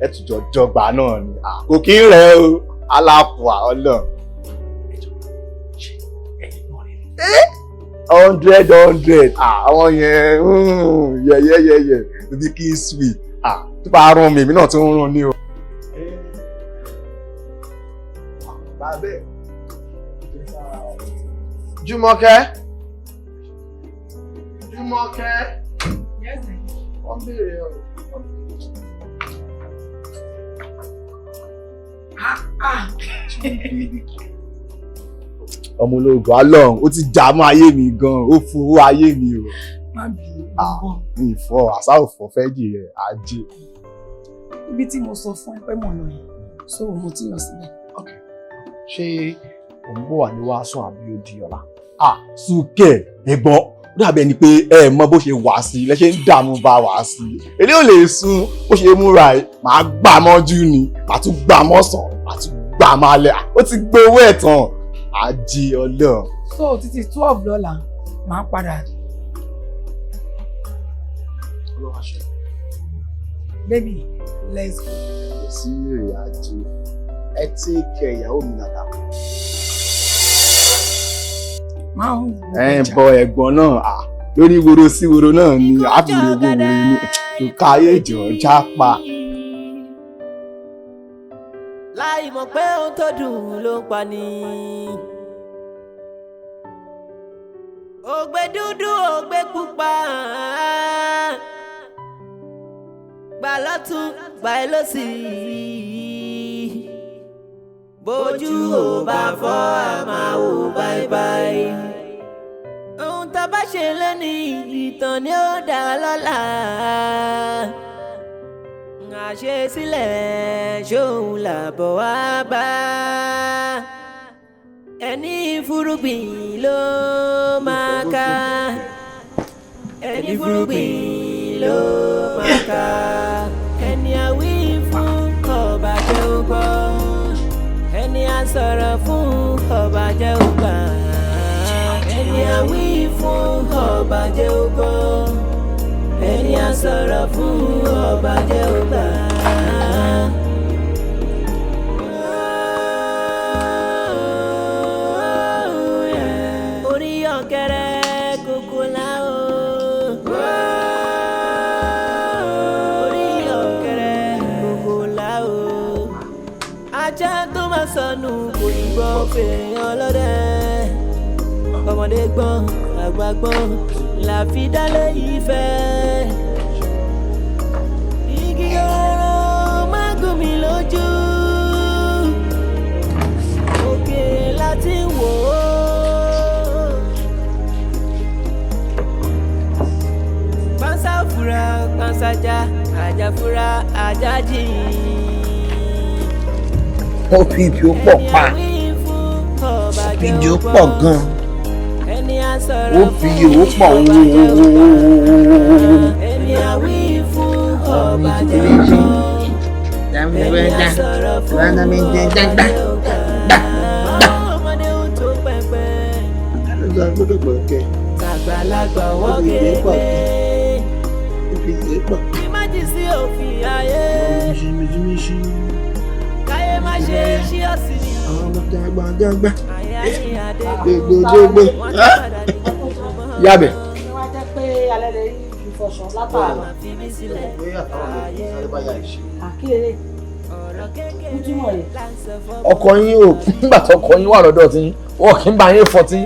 ẹ tún jọ dọ́gba náà ni, kò kí ń rẹ̀ o, alápò ọlọ́run. 100 àwọn yẹn yẹ̀yẹ̀yẹ̀yẹ̀ bí kí n sweet tó bá rún mi èmi náà tún ń rún ní o. Jùmọ̀kẹ́. Jùmọ̀kẹ́. Wọ́n béèrè o. Ọmọ ológun alọ́run ó ti já mọ́ ayé mi gan-an, ó fowó ayé mi o. Mi ìfọ àṣà òfò fẹ́ jì rẹ̀ ajé. Ibi tí mo sọ fún ẹ pé mo lọ yẹn, so mo ti lọ síbẹ̀. Ṣé òun bọ̀ wà ní wàásù àbí ó di ọ̀la? Súnkẹ̀ ẹ̀gbọ́n, ó dàbí ẹni pé ẹ mọ bó ṣe wà sí i lẹ́ṣẹ̀ ń dààmú bá wà sí i. Eléyìí ò lè sun bó ṣe múra ẹ̀, màá gbà mọ́jú ni, màá tún gbà mọ́sàn, màá tún gbà málẹ̀. Ó ti gbowó ẹ̀ tán, ajé Ọlọ́run. So títí 12 lọ́la, màá padà. Baby, let's go. Kò sí èrè ajé. Ẹ tí kẹ ìyàwó mi dáadáa. Máa ń Ẹ ń bọ ẹ̀gbọ́n náà à lórí woro sí woro náà ni àbúrò wo ni kò káyé jọ jápa. Láì mọ̀ pé ohun tó dùn ló ń pa ni. Ògbé dúdú, ògbé pupa, gbà lọ́tún, gbà ẹ́ lọ́sì. Bójú ò bá fọ́, a máa wò báibái. Ohun tá a bá ṣe lónìí, ìtàn ni ó dà lọ́la. Àṣesílẹ̀ ṣóun làbọ̀ wá bá. Ẹni fúrúgbìn ló máa ká. Ẹni fúrúgbìn ló máa ká. Ẹni àwí fún ọba jẹ́ ó gbọ́. Ẹni a sọ̀rọ̀ fún ọba jẹ́ ó gbà. Ẹni àwí fún ọba jẹ́ ó gbọ́. Ẹni a sọ̀rọ̀ fún ọba jẹ́ ó gbà. Orí ọ̀kẹ́rẹ́ kókó la o. Orí ọ̀kẹ́rẹ́ kókó la o. Ajá tó máa sọnù kò ní gbọ́ fèrè ọlọ́dẹ. Ọmọdé gbọ́n, àgbà gbọ́n, la fi dálé ìfẹ́. Igi ọ̀rọ̀ má gún mi lójú. Òkè láti wò ó. Pánsá fura, pánsá já, ajá fura, ajá jìn. OPP ó pọ̀ pa, OPG ó pọ̀ gan, OPA ó pọ̀ ooo. Ẹni àwí fún ọba jẹ́ ó gbọ́. Ẹni a sọ̀rọ̀ fún ọba jẹ́ ó gbà. Ọmọdé ń tó pẹpẹ. Tàgbàlagbà wọ́n kéde. Kí má jì sí òfin ayé. Káyé má ṣe ṣí ọ̀sìn ni. Gbogbogbò Yabẹ. Wá jẹ́ pé alẹ́ lè rí ìfọṣọ látàárọ̀. Àkíyèrè. Kútúmọ̀ rẹ̀. Ọkọ yín ò nígbà tó ọkọ yín wà lọ́dọ̀ tí wọn kì í bá yín fọ tí.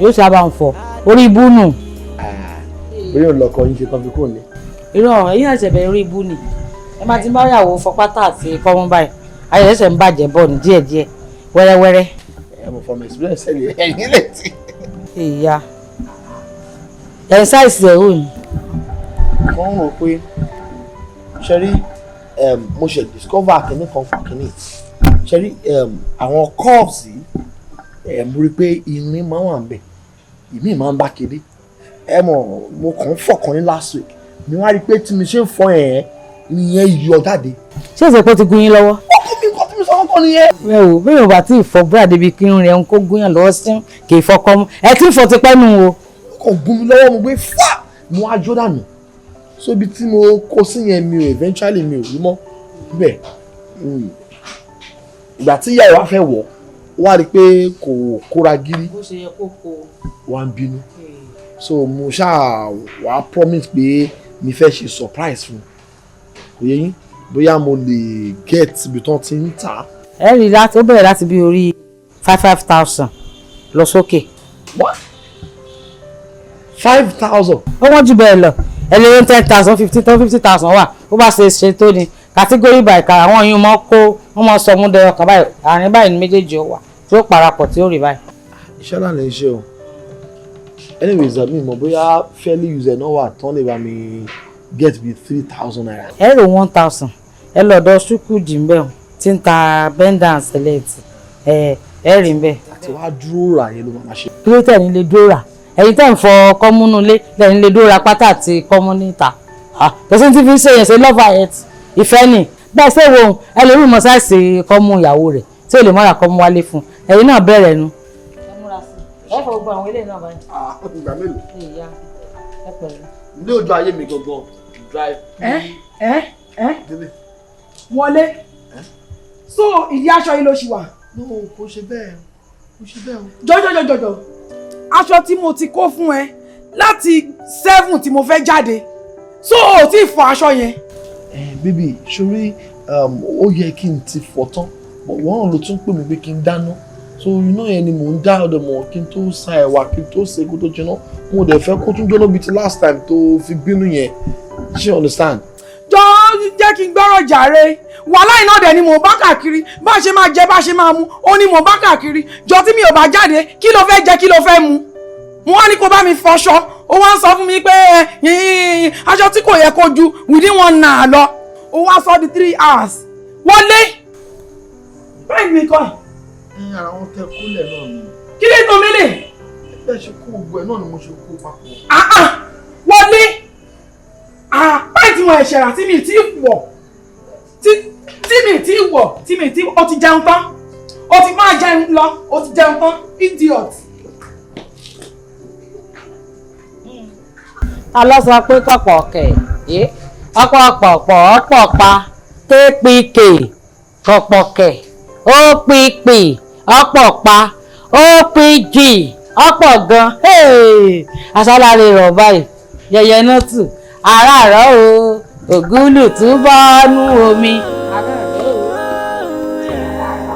Yóò sábà ń fọ orí ibú nù. Bóyá ò lọkọ yín ṣe tán fi kúrò ní. Irọ́ ẹ̀yin náà ṣẹ̀bẹ̀ orí ibú ni. Ẹ máa ti ń bá ìyàwó fọ pátá àti kọ́mú báyìí. Ayọ̀ ṣẹ̀ṣẹ̀ ń bàjẹ́ bọ̀ ní díẹ̀díẹ̀ wẹ́rẹ́wẹ́rẹ́. Ẹ mọ̀ from experience ẹ̀ ẹ̀yìn lè ti. Ìyá ẹ̀ ṣáìsì ẹ̀ wò ni. Wọ́n rò pé ṣe rí, mo ṣe discover kìnní kan fún kìnní, ṣe rí àwọn cups yìí, mo rí i pé irin máa wà níbẹ̀, ìmíì máa ń bá kiri. Ẹ mọ̀, mo kàn ń fọkàn ní last week ni wọ́n á rí i pé tí mi ṣe ń fọ ẹ̀ ìyẹn yọ jáde. Ṣé ìṣe pé ó ti gún yín lọ́wọ́? Ọkọ mi, nǹkan tí mi sọ kọ́kọ́ nìyẹn. Ẹ wò bí yorùbá tí ìfọ búrà débi kí irun rẹ̀ ń kó gúnyàn lọ́wọ́ sí kì í fọkọ mú ẹ tí ń fọ tipẹ́ nù o. Ó kàn gún mi lọ́wọ́, mo gbé fà, mo á jó dànù. So ibi tí mo kó sí yẹn, mi ò eventually mi ò rí mọ́ bẹ́ẹ̀. Ìgbà tí ìyá ìwà fẹ́ wọ̀, ó wá rí i pé kò kóra gírí. Bó ṣe yẹ kó kó. Wá ń bínú, so mo ṣáà wá promise pé mi fẹ́ ṣe surprise fún un. Kò yẹ yín, bóyá mo lè get ibi tán ti ń tà á. Ẹ rí i láti ó bẹ̀rẹ̀ láti bí orí 5,000 lọ sókè. What? 5,000? Ó wọ́n jù bẹ́ẹ̀ lọ. Ẹ lè rí 10,000, 15 tó 50,000 wà. Bó bá ṣe ṣe tó ni category by car. Àwọn yìí mọ́ kó wọ́n mọ́ sọ múdẹ ọkàn báyìí, àárín báyìí ní méjèèjì ó wà tí ó parapọ̀ tí ó rí báyìí. Iṣẹ́ náà lè ṣe o. Anyways, mi mọ̀ bóyá fairly used náà wà tán lè bá mi get bí ₦3,000. Ẹ rò 1,000, ẹ lọ́dọ̀ ṣúkúdì ń bẹ̀ tí ń ta bend and select, ẹ ẹ rí ń bẹ̀. Àti wàá dúró rà yẹn ló máa ṣe. Kí ló tẹ̀ ní lè dúró rà? Ẹ̀yin tẹ̀ ń fọ kọ́múnú lé lẹ́yìn lè dúró ra pátá àti kọ́mú níta. Kò sí ti fi ṣe yẹn ṣe love and ìfẹ́ ni bẹ́ẹ̀ ṣé wo ẹ lè rí mọ size kọ́mú ìyàwó rẹ̀ tí ò lè mọ́ra kọ́mú wálé fún ẹ̀yin náà bẹ̀rẹ̀ nu. Ẹ múra sí ẹ fọ gbogbo àwọn eléyìí náà báyìí. Ìgbà mélòó? Ìyá ẹ pẹ̀lú. Ní ojú ayé mi gangan drive. Ẹ ẹ ẹ wọlé, so ìdí aṣọ yìí ló ṣì wà? No, kò ṣe bẹ́ẹ̀, kò ṣe bẹ́ẹ̀ o. Jọjọjọjọjọ, Aṣọ tí mo ti kó fún ẹ láti 7 tí mo fẹ́ jáde, so o ò tí ì fọ aṣọ yẹn. Eh, baby, sorry, ó yẹ kí n ti fọ̀ tán, but wọ́n ló tún pè mí pé kí n dáná, so iná yẹn ni mò ń dá ọ̀dọ̀ mọ̀ kí n tó sa ẹ̀wà, kí n tó ṣe kó tó jiná. Mo dẹ̀ fẹ́ kó tún jóná bíi ti last time tó fi bínú yẹn. Ṣé you understand? Jọ, jẹ́ kí n gbọ́rọ̀ jàre. Wàhálà iná dẹ̀ ni mò ń bá káàkiri. Bá ṣe máa jẹ, bá ṣe máa mu, ó ní mò ń bá káàkiri. Jọ, tí mi ò bá jáde, kí ló fẹ́ jẹ? Kí ló fẹ́ mu? Mo wá ní kó bá mi fọṣọ, ó wá ń sọ fún mi pé ẹ aṣọ tí kò yẹ kó ju within one hour lọ, ó wá sọ di 3 hours. Wọlé báyìí mi kọ́ ẹ̀. Ẹ ara wọn tẹ kólẹ̀ náà ni. Kí ló tó mi lè? Bẹ́ẹ̀ ṣe kó gbogbo ẹ̀ náà ni mo ṣe kó papọ̀. Wọlé. Báyìí tí mo ẹ̀ṣẹ̀ rà tí mi ti wọ̀, tí mi ti wọ̀, tí mi ti, o ti jẹun tán, o ti máa jẹun lọ, o ti jẹun tán, idiot. Ta ló sọ pé kọ̀pọ̀ kẹ̀ ẹ́ ọ̀pọ̀ pọ̀pọ̀ ọ̀pọ̀ pa kpk kọ̀pọ̀ kẹ̀ opp ọ̀pọ̀ pa opg ọ̀pọ̀ gan? Aṣáláre rọ̀ báyìí yẹyẹ náà tù aráàrọ̀ o, ògúlù tún bọ́ nú omi.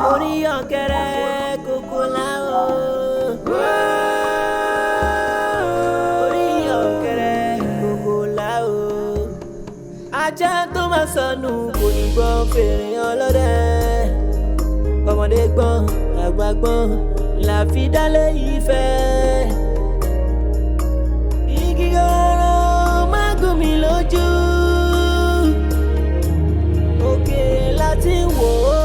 Orí ọ̀kẹ́rẹ́ kókó láwọ̀. Orí ọ̀kẹ́rẹ́ kókó láwọ̀. Ajá tó máa sọnù kò ní gbọ́ fèrè ọlọ́dẹ. Ọmọdé gbọ́n, àgbà gbọ́n, la fi dálé ìfẹ́. Igi ọ̀rọ̀ má gún mi lójú. Òkè láti wò ó.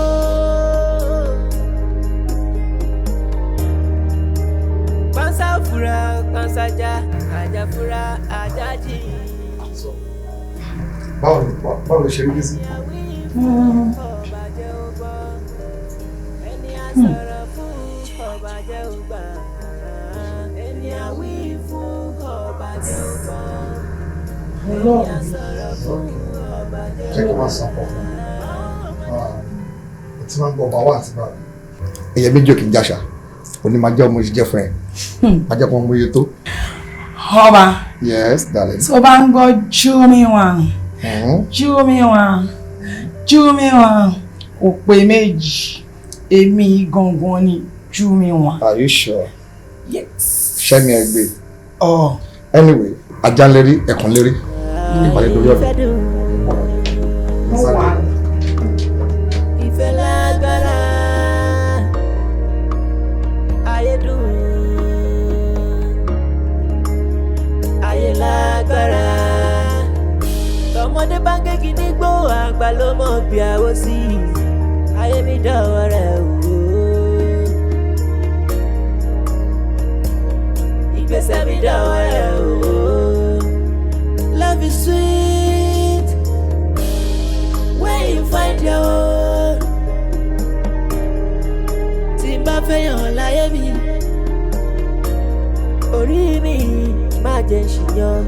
Pánsá fura, pánsá já, ajá fura, ajá jì. Báwo ló ṣe rí bísí? Ọbàjẹ́ ó gbọ́, ẹni a sọ̀rọ̀ fún ọbàjẹ́ ó gbà, ẹni a wí fún ọbàjẹ́ ó gbọ́, ẹni a sọ̀rọ̀ fún ọbàjẹ́ Jẹ́ kí n máa sọ ọkọ̀ fún mi. Mo ti máa ń gbọ́ ọba wa àti bàbá. Ẹyẹ méjì ò kì í jàṣà. Òní máa jẹ́ ọmọ ìṣiṣẹ́ fún ẹ. Máa jẹ́ kó ọmọ iye tó. Ọba. Yes, darling. Tó bá ń gbọ́ Júmi wàn, Júmi wàn, Júmi wàn, kò pé méjì, èmi gangan ni Júmi wàn. Are you sure? Yes. Ṣẹ́mi ẹ gbé. Oh. Anyway, ajá ń lérí, ẹ̀kún lérí. Ìpàdé lórí ọ̀dọ̀. Mo wà. Ìfẹ́ lágbára, ayé dùn, ayé lágbára. Tọmọdé bá ń gégi nígbó, àgbà ló mọ̀ bí àwọ̀ sí. Ayé mi dọ̀wọ́ rẹ̀ o. Ìgbésẹ̀ mi dọ̀wọ́ rẹ̀ o. Love is sweet when you find your own. Tí n bá fẹ́yàn láyé mi, orí mi má jẹ́ ṣìyàn.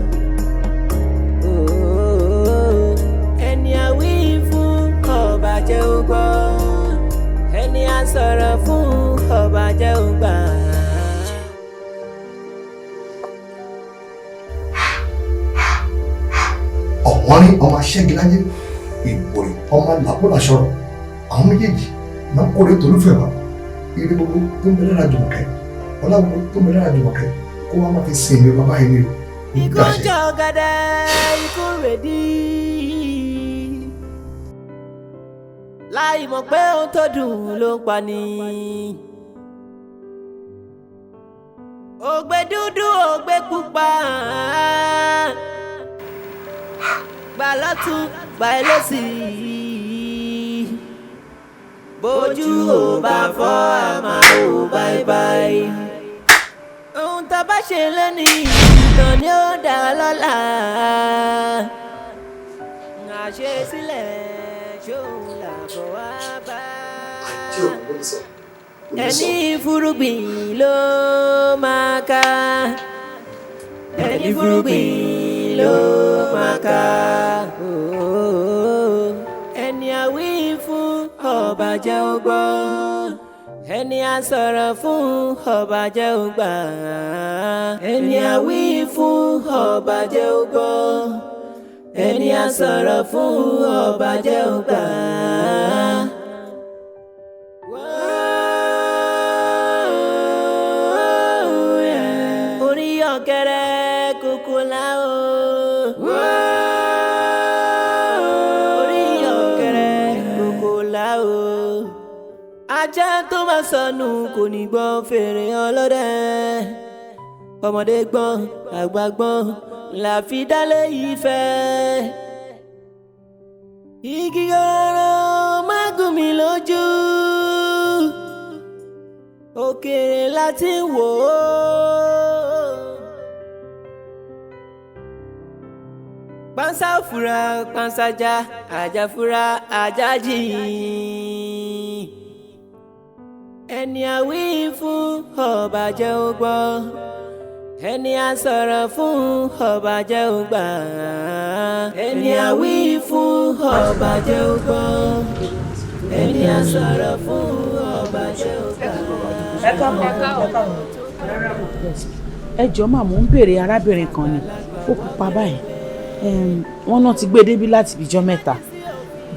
Ẹni a wí fún ọba jẹ́ ó gbọ́, ẹni a sọ̀rọ̀ fún ọba jẹ́ ó gbà. Ọ̀wọ́n ní ọmọ aṣẹ́giláyé, ìbòrè ọmọ làbúlàṣọrọ̀, àwọn méjèèjì náà kórè tolúfẹ̀ wá. Ire gbogbo tó ń bẹ lára Jùmọ̀kẹ́, ọlá gbogbo tó ń bẹ lára Jùmọ̀kẹ́, kó wá má fi sin èmi bàbá yìí ni o. Ikú jọ gàdá, ikú rèdí. Láì mọ̀ pé ohun tó dùn ló ń pa ni. Ògbé dúdú, ògbé pupa. Gbà lọ́tún, gbà lósì. Bójú ò bá fọ́, àmà ò báibái. Ohun tá a bá ṣe lónìí, ìtàn ni ó dà lọ́la. Àṣesílẹ̀ ṣóun làbọ̀ wá bá. Ẹni fúrúgbìn ló máa ká. Ẹni fúrúgbìn ló máa ká. Ẹni àwí fún ọba jẹ́ ó gbọ́. Ẹni a sọ̀rọ̀ fún ọba jẹ́ ó gbà. Ẹni a wí fún ọba jẹ́ ó gbọ́. Ẹni a sọ̀rọ̀ fún ọba jẹ́ ó gbà. Orí ọ̀kẹ́rẹ́ kókó láò. Orí ọ̀kẹ́rẹ́ kókó láò. Ajá tó bá sọnù kò ní gbọ́ fèrè ọlọ́dẹ. Ọmọdé gbọ́n, àgbà gbọ́n la fi dálé ìfẹ́. Igi gọ́rọ́ má gún mi lójú. Òkèrè láti wò ó. Pánsá fura, pánsá já, ajá fura, ajá jì. Ẹni a wí fún ọba jẹ́ ó gbọ́. Ẹni a sọ̀rọ̀ fún ọba jẹ́ ó gbà. Ẹni a wí fún ọba jẹ́ ó gbọ́. Ẹni a sọ̀rọ̀ fún ọba jẹ́ ó gbà. Ẹ káàbọ̀, ẹ káàbọ̀. Ẹ jọ̀ọ́ mà, mò ń béèrè arábìnrin kan ni, ó pupa báyìí. Wọ́n náà ti gbé débí láti ìjọ́ 3.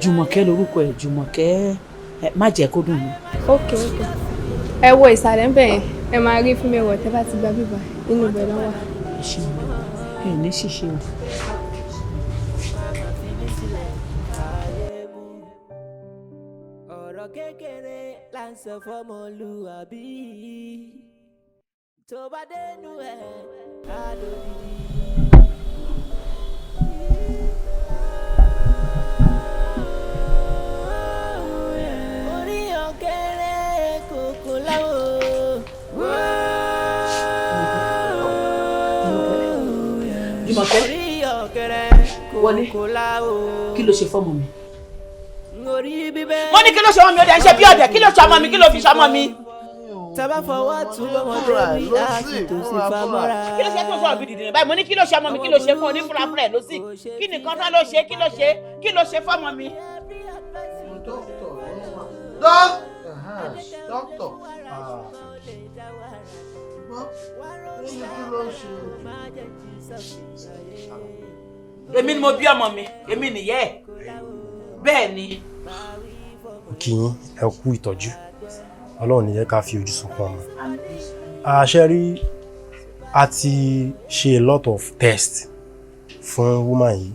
Jùmọ̀kẹ́ lorúkọ ẹ̀, Jùmọ̀kẹ́, má jẹ́ kó dùn mí. Ok. Ẹ wo ìsàlẹ̀ ńbẹ̀ yẹn, ẹ máa rí fún mi wọ̀ tẹ́ bá ti gba bíbá inú ibẹ̀ ló wà. Ẹ ṣeun, ẹ ní ṣìṣe o. Ọ̀rọ̀ kékeré là ń sọ fọ́mọlúwàbí, tó bá dénú ẹ̀ á dòdìdì. Orí ọ̀kẹ́rẹ́ kòkó láwo. Jùmọ̀kẹ́, Orí ọ̀kẹ́rẹ́ wọlé. kòkó láwo. Kí ló ṣe fọ́mọ mi? Orí bíbẹ́. Mo ní kí ló ṣe ọmọ mi? Ó dẹ̀ ń ṣe bí ọ̀dẹ̀. Kí ló ṣe ọmọ mi? Kí ló fi ṣe ọmọ mi? Tábà fọwọ́ tún bọ́mọdé wí, á sì tó sí famọ́ra. Kí ló ṣe tó sọ̀rọ̀ bí dìdìrín báyìí? Mo ní kí ló ṣe ọmọ mi? Kí ló ṣe fún onífúnra fúnra ẹ̀ ló sì? Kí nìkan tán ló ṣe? Kí ló ṣe? Kí ló ṣe fọ́mọ mi? Dókítà, kí ló ṣe? Èmi ni mo bí ọmọ mi, èmi nìyẹ́ ẹ̀. Bẹ́ẹ̀ ni. Kí yín, ẹ kú ìtọ́jú. Ọlọ́run ní jẹ́ ká fi ojú sunkún ọmọ. Àṣẹ rí, a ti ṣe a lot of tests fún woman yìí,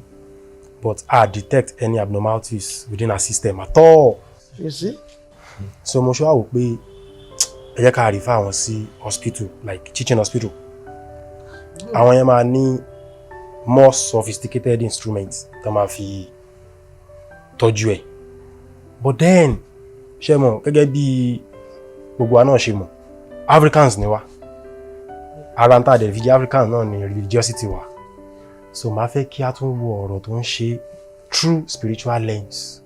but a detect any abnormalities within her system at all. You see? So mo ṣe wá wò pé ẹ jẹ́ ká refer wọn sí hospital, like teaching hospital. Àwọn yẹn máa ní more sophisticated instruments tó máa fi tọ́jú ẹ̀. But then, ṣe mọ̀, gẹ́gẹ́ bí gbogbo wa náà ṣe mọ̀, Africans ni wá. Ara ń tà dẹ̀ fi jẹ́ Africans náà ni religiosity wa. So màá fẹ́ kí a tún wo ọ̀rọ̀ tó ń ṣe through spiritual lens.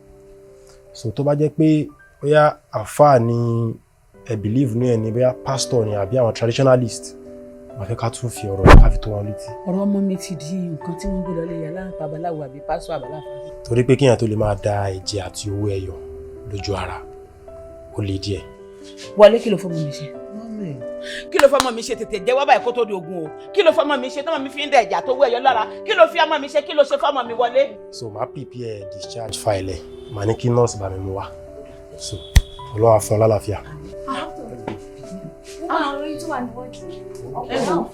So tó bá jẹ́ pé bóyá àfáà ni ẹ believe ní ẹ ní, bóyá pastor ni àbí àwọn traditionalist, màá fẹ́ ká tún fi ọ̀rọ̀ yìí ká fi tó wọn létí. Ọ̀rọ̀ ọmọ mi ti di nǹkan tí wọ́n gbé lọ lé yàrá babaláwo àbí pásọ àbáláfa. Torí pé kíyàn tó lè máa da ẹ̀jẹ̀ àti owó ẹyọ lójú ara, ó le díẹ̀. Wọlé, kí ló fọmọ mi ṣe? Kí ló fọmọ mi ṣe? Tètè jẹ́wọ́ báyìí kó tó di ogun o. Kí ló fọmọ mi ṣe tọmọ mi fi ń dẹ ẹ̀jẹ̀ àtowó ẹyọ lára? Kí ló fi ọmọ mi ṣe? Kí ló ṣe fọmọ mi, Wọlé? So màá prepare discharge file ẹ̀, màá ní kí nurse bá mi mú wá. So Ọlọ́run á fún ọ lálàáfíà. Ẹ wò,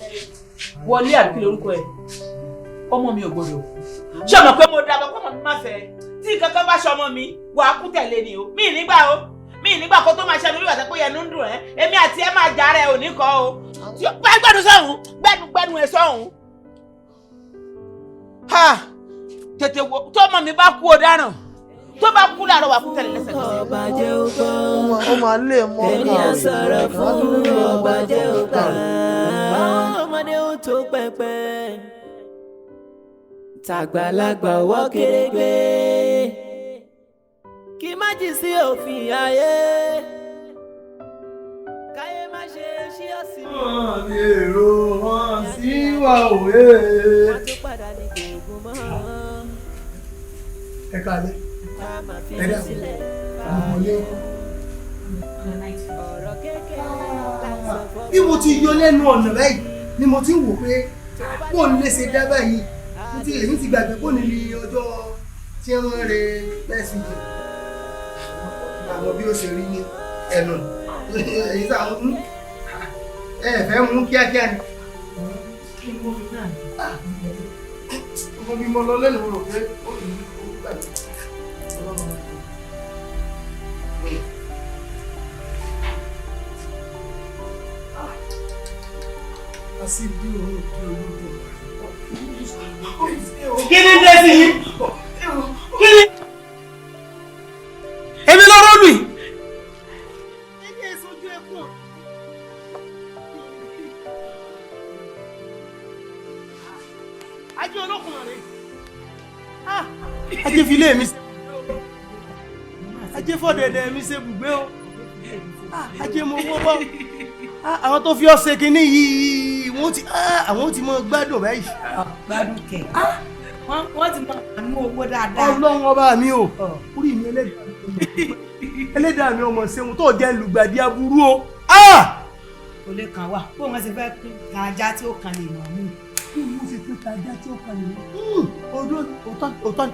Wọlé, àbí kí lorúkọ ẹ, ọmọ mi ò gbọdọ̀ kú. Ṣé o mọ̀ pé mo dábàá kọ́mọ mi má fẹ́? Tí nǹkan kan bá ṣe ọmọ mi, wàá kú tẹ̀lé ni o. Mi ì nígbà o, mi ì nígbà kó tó máa ṣẹnu wíwà pé ẹnu ń dùn ẹ́. Èmi àti ẹ máa jà rẹ ò ní kọ́ o. Tí o gbẹ́nu sọ̀hún, gbẹ́nu gbẹ́nu ẹ sọ̀hún. Ha, tètè wo, tó ọmọ mi bá kú, o dáràn. Tó bá kú láàárọ̀, wàá kú tẹ̀lé lẹ́sẹ̀kẹsẹ̀. Ọba jẹ́ ó gbọ́. Ó máa lé mọ́. Ẹni a sọ̀rọ̀ fún ọba jẹ́ ó gbà. Ọmọdé ó tó pẹpẹ, tàgbàlagbà wọ́ kérégbé. Kí má jì sí òfin ayé. Káyé má ṣe ṣí ọ̀sìn. Wọ́n ní èrò wọn sí wa òwe. Wọ́n tún padà ní gbogbo mọ́. Ẹ káalẹ́, Ká má fi ẹ dàbọ̀ sílẹ̀. Gbogbo ilé ń kọ́? Bí mo ti yọ lẹ́nu ọ̀nà báyìí ni mo ti ń wò pé bó ń lè ṣe dá báyìí, mo ti èmi ti gbàgbé kó ní ní ọjọ́ tí wọ́n re lẹ́sìn jù. Àwọn bí ó ṣe rí ní ẹnu èyí sáà ń ẹ fẹ́ mú kíákíá ni. Mo bí mo lọ lẹ́nu mo rò pé ó ní ó gbàgbé. Kí ni dé sí yín? Kí ni? Èmi lọ́rọ́ lù yìí. Ajé olókùn rẹ̀. Ajé fi ilé mi ṣe bùgbé o. Ajé fọ̀dẹ̀dẹ̀ mi ṣe bùgbé o. Ajé mo wọ́ bọ́. Àwọn tó fi ọ́ ṣe kinní yìí, wọ́n ti àwọn ti mọ gbádùn báyìí. Gbádùn kẹ̀. Wọ́n ti mọ àánú owó dáadáa. Ọlọ́run ọba mi o, orí mi ẹlẹ́dàá mi ọmọ ṣeun tó jẹ́ lùgbàdì aburú o. Kò lè kàn wá, bó wọn ṣe fẹ́ pín kan ajá tí ó kan lè mọ̀ mú. Bí wọ́n ṣe pín kan ajá tí ó kan lè mọ̀ mú. Òótọ́ òótọ́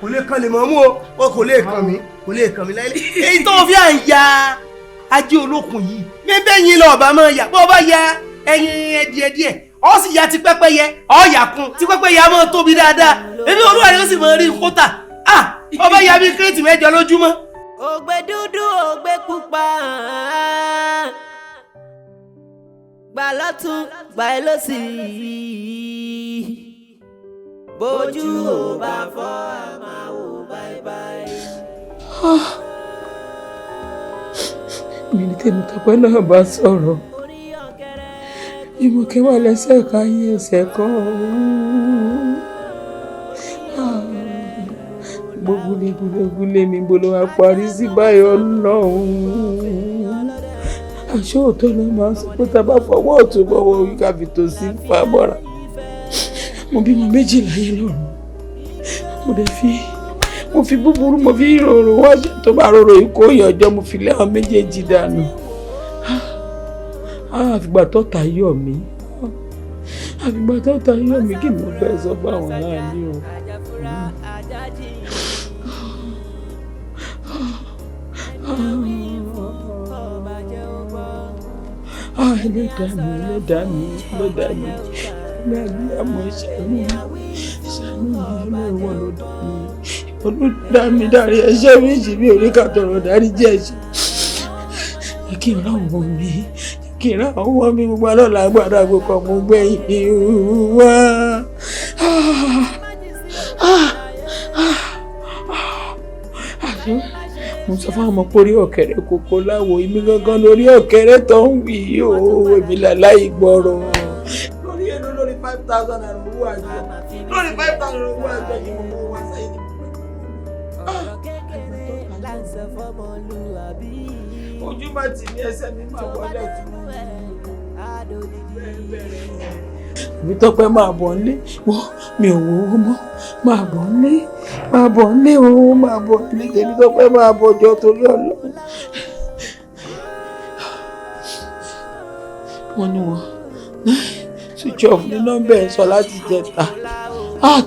kò lè kan lè mọ̀ mú o, kò lè kàn mí, kò lè kàn mí láyé. Èyí tó fi à ń ya ajé olókun yìí, bẹ́ẹ̀ yín lọ ọba máa yà, bó bá ya ẹyin ẹdìẹ díẹ̀, ọ sì ya ti pẹ́pẹ́yẹ, ọ yà kún, ti pẹ́pẹ́yẹ á máa tóbi dáadáa, èmi olúwa rẹ̀ ó sì máa rí kótà, ọba ya bí kírètì mẹ́jọ lójúmọ́. Ògbé dúdú ògbé pupa, gbà lọ́tún gbà ẹ́ lọ́sì, bójú ò bá fọ́ a máa wò báibái. Mi ní Tèmítọ́pẹ́ náà bá sọ̀rọ̀. Jùmọ̀kẹ́ wà lẹ́sẹ̀ kan ayé ẹsẹ̀ kan gbogbo gúlégúlégúlé mi bolo wá parí sí báyìí Ọlọ́run. Àṣé òótọ́ ló máa ń sọ pé tá a bá fọwọ́ ọ̀tún bọ́wọ́ wí ká fi tòsí fà mọ́ra. Mo bímọ méjì láyé lọ́run. Mo dẹ̀ fi mo fi búburú mo fi rorò wájú tó bá rorò ikú ìyànjọ́ mo fi lé àwọn méjèèjì dànù. Àfìgbà tó ta yọ̀ mí, àfìgbà tó ta yọ̀ mí kí ni mo fẹ́ sọ fáwọn aráàlú o. Ẹlẹ́dàá mi, ẹlẹ́dàá mi, ẹlẹ́dàá mi, ẹlẹ́dàá mi, àmọ́ ṣàánú mi, ṣàánú mi, ọlọ́run ló dá mi, olùdá mi dárí ẹ̀ṣẹ̀ mi jì mí oníkàtọ̀rọ̀ dárí jẹ́ ẹ̀ṣẹ̀. Kí n rán ọmọ mi, kí n rán ọmọ mi gbogbo alọ́la agbára gbogbo ọmọ gbẹ̀yìn wá. Mo sọ fún àwọn ọmọ pé orí ọ̀kẹ́rẹ́ kòkó láwo, èmi gangan lórí ọ̀kẹ́rẹ́ tó ń wí o, èmi làláì gbọ́rọ̀. Lórí èlò lórí 5,000 naira owó àjọ, lórí 5,000 naira owó àjọ yìí mo mọ wá sáyé ní. Ojú bá ti ní ẹsẹ̀ mi máa wọlé tí mo bẹ̀rẹ̀. Èmi Tọ́pẹ́ máa bọ̀ nílé, wọ́n mi ò wo owó mọ́, máa bọ̀ nílé, máa bọ̀ nílé o, máa bọ̀ nílé, tèmi Tọ́pẹ́ máa bọ̀ jọ torí Ọlọ́run. Wọ́n ní wọn switch off ní nọ́mbà ẹ̀ sọ láti jẹta.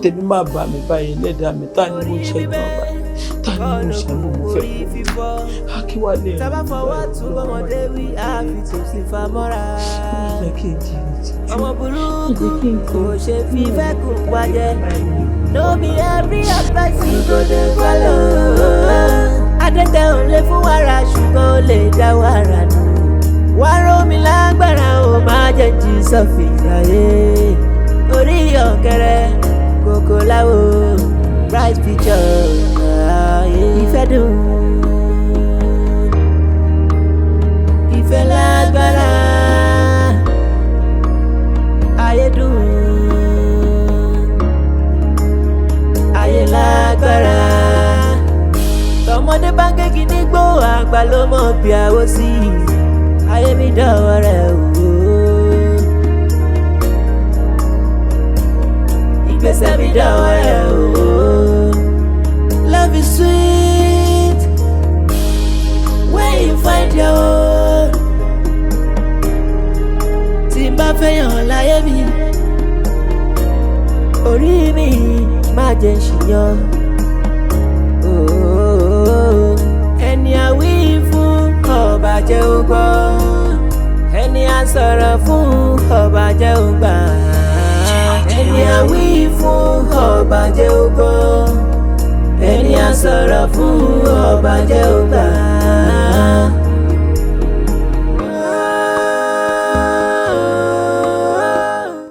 Tèmi máa bà mí báyìí ẹlẹ́dàá mi, ta ni mo ṣe gan báyìí? Ta ni mo ṣe mo fẹ́ kú? Akíwálé rẹ̀ Tábà fọwọ́ tún bọ́mọdé wí, á fi tòsí fa mọ́ra. Ọmọ burúkú kò ṣe fi fẹ́ kún wájẹ́. No be every advice you go dey follow. Adẹ́tẹ̀ ò lè fún wàrà ṣùgbọ́n ó lè dá wàrà nù. Wá ró mi lágbára ó máa jẹ́ jí sọ́fì ayé. Orí ọ̀kẹ́rẹ́ kòkó láwo bright future ayé. Ìfẹ́ dùn. Ìfẹ́ lágbára ayé dùn, ayé lágbára. Tọmọdé bá ń gégi nígbó àgbà ló mọ̀ bí àwọ̀ sí. Ayé mi dọ̀wọ́ rẹ̀ wò. Ìgbésẹ̀ mi dọ̀wọ́ rẹ̀ wò. Love is sweet when you find. Orí mi má jẹ́ ń ṣìyàn. Ooo, ẹni a wí fún ọba jẹ́ ó gbọ́, ẹni a sọ̀rọ̀ fún ọba jẹ́ ó gbà. Ẹni a wí fún ọba jẹ́ ó gbọ́, ẹni a sọ̀rọ̀ fún ọba jẹ́ ó gbà.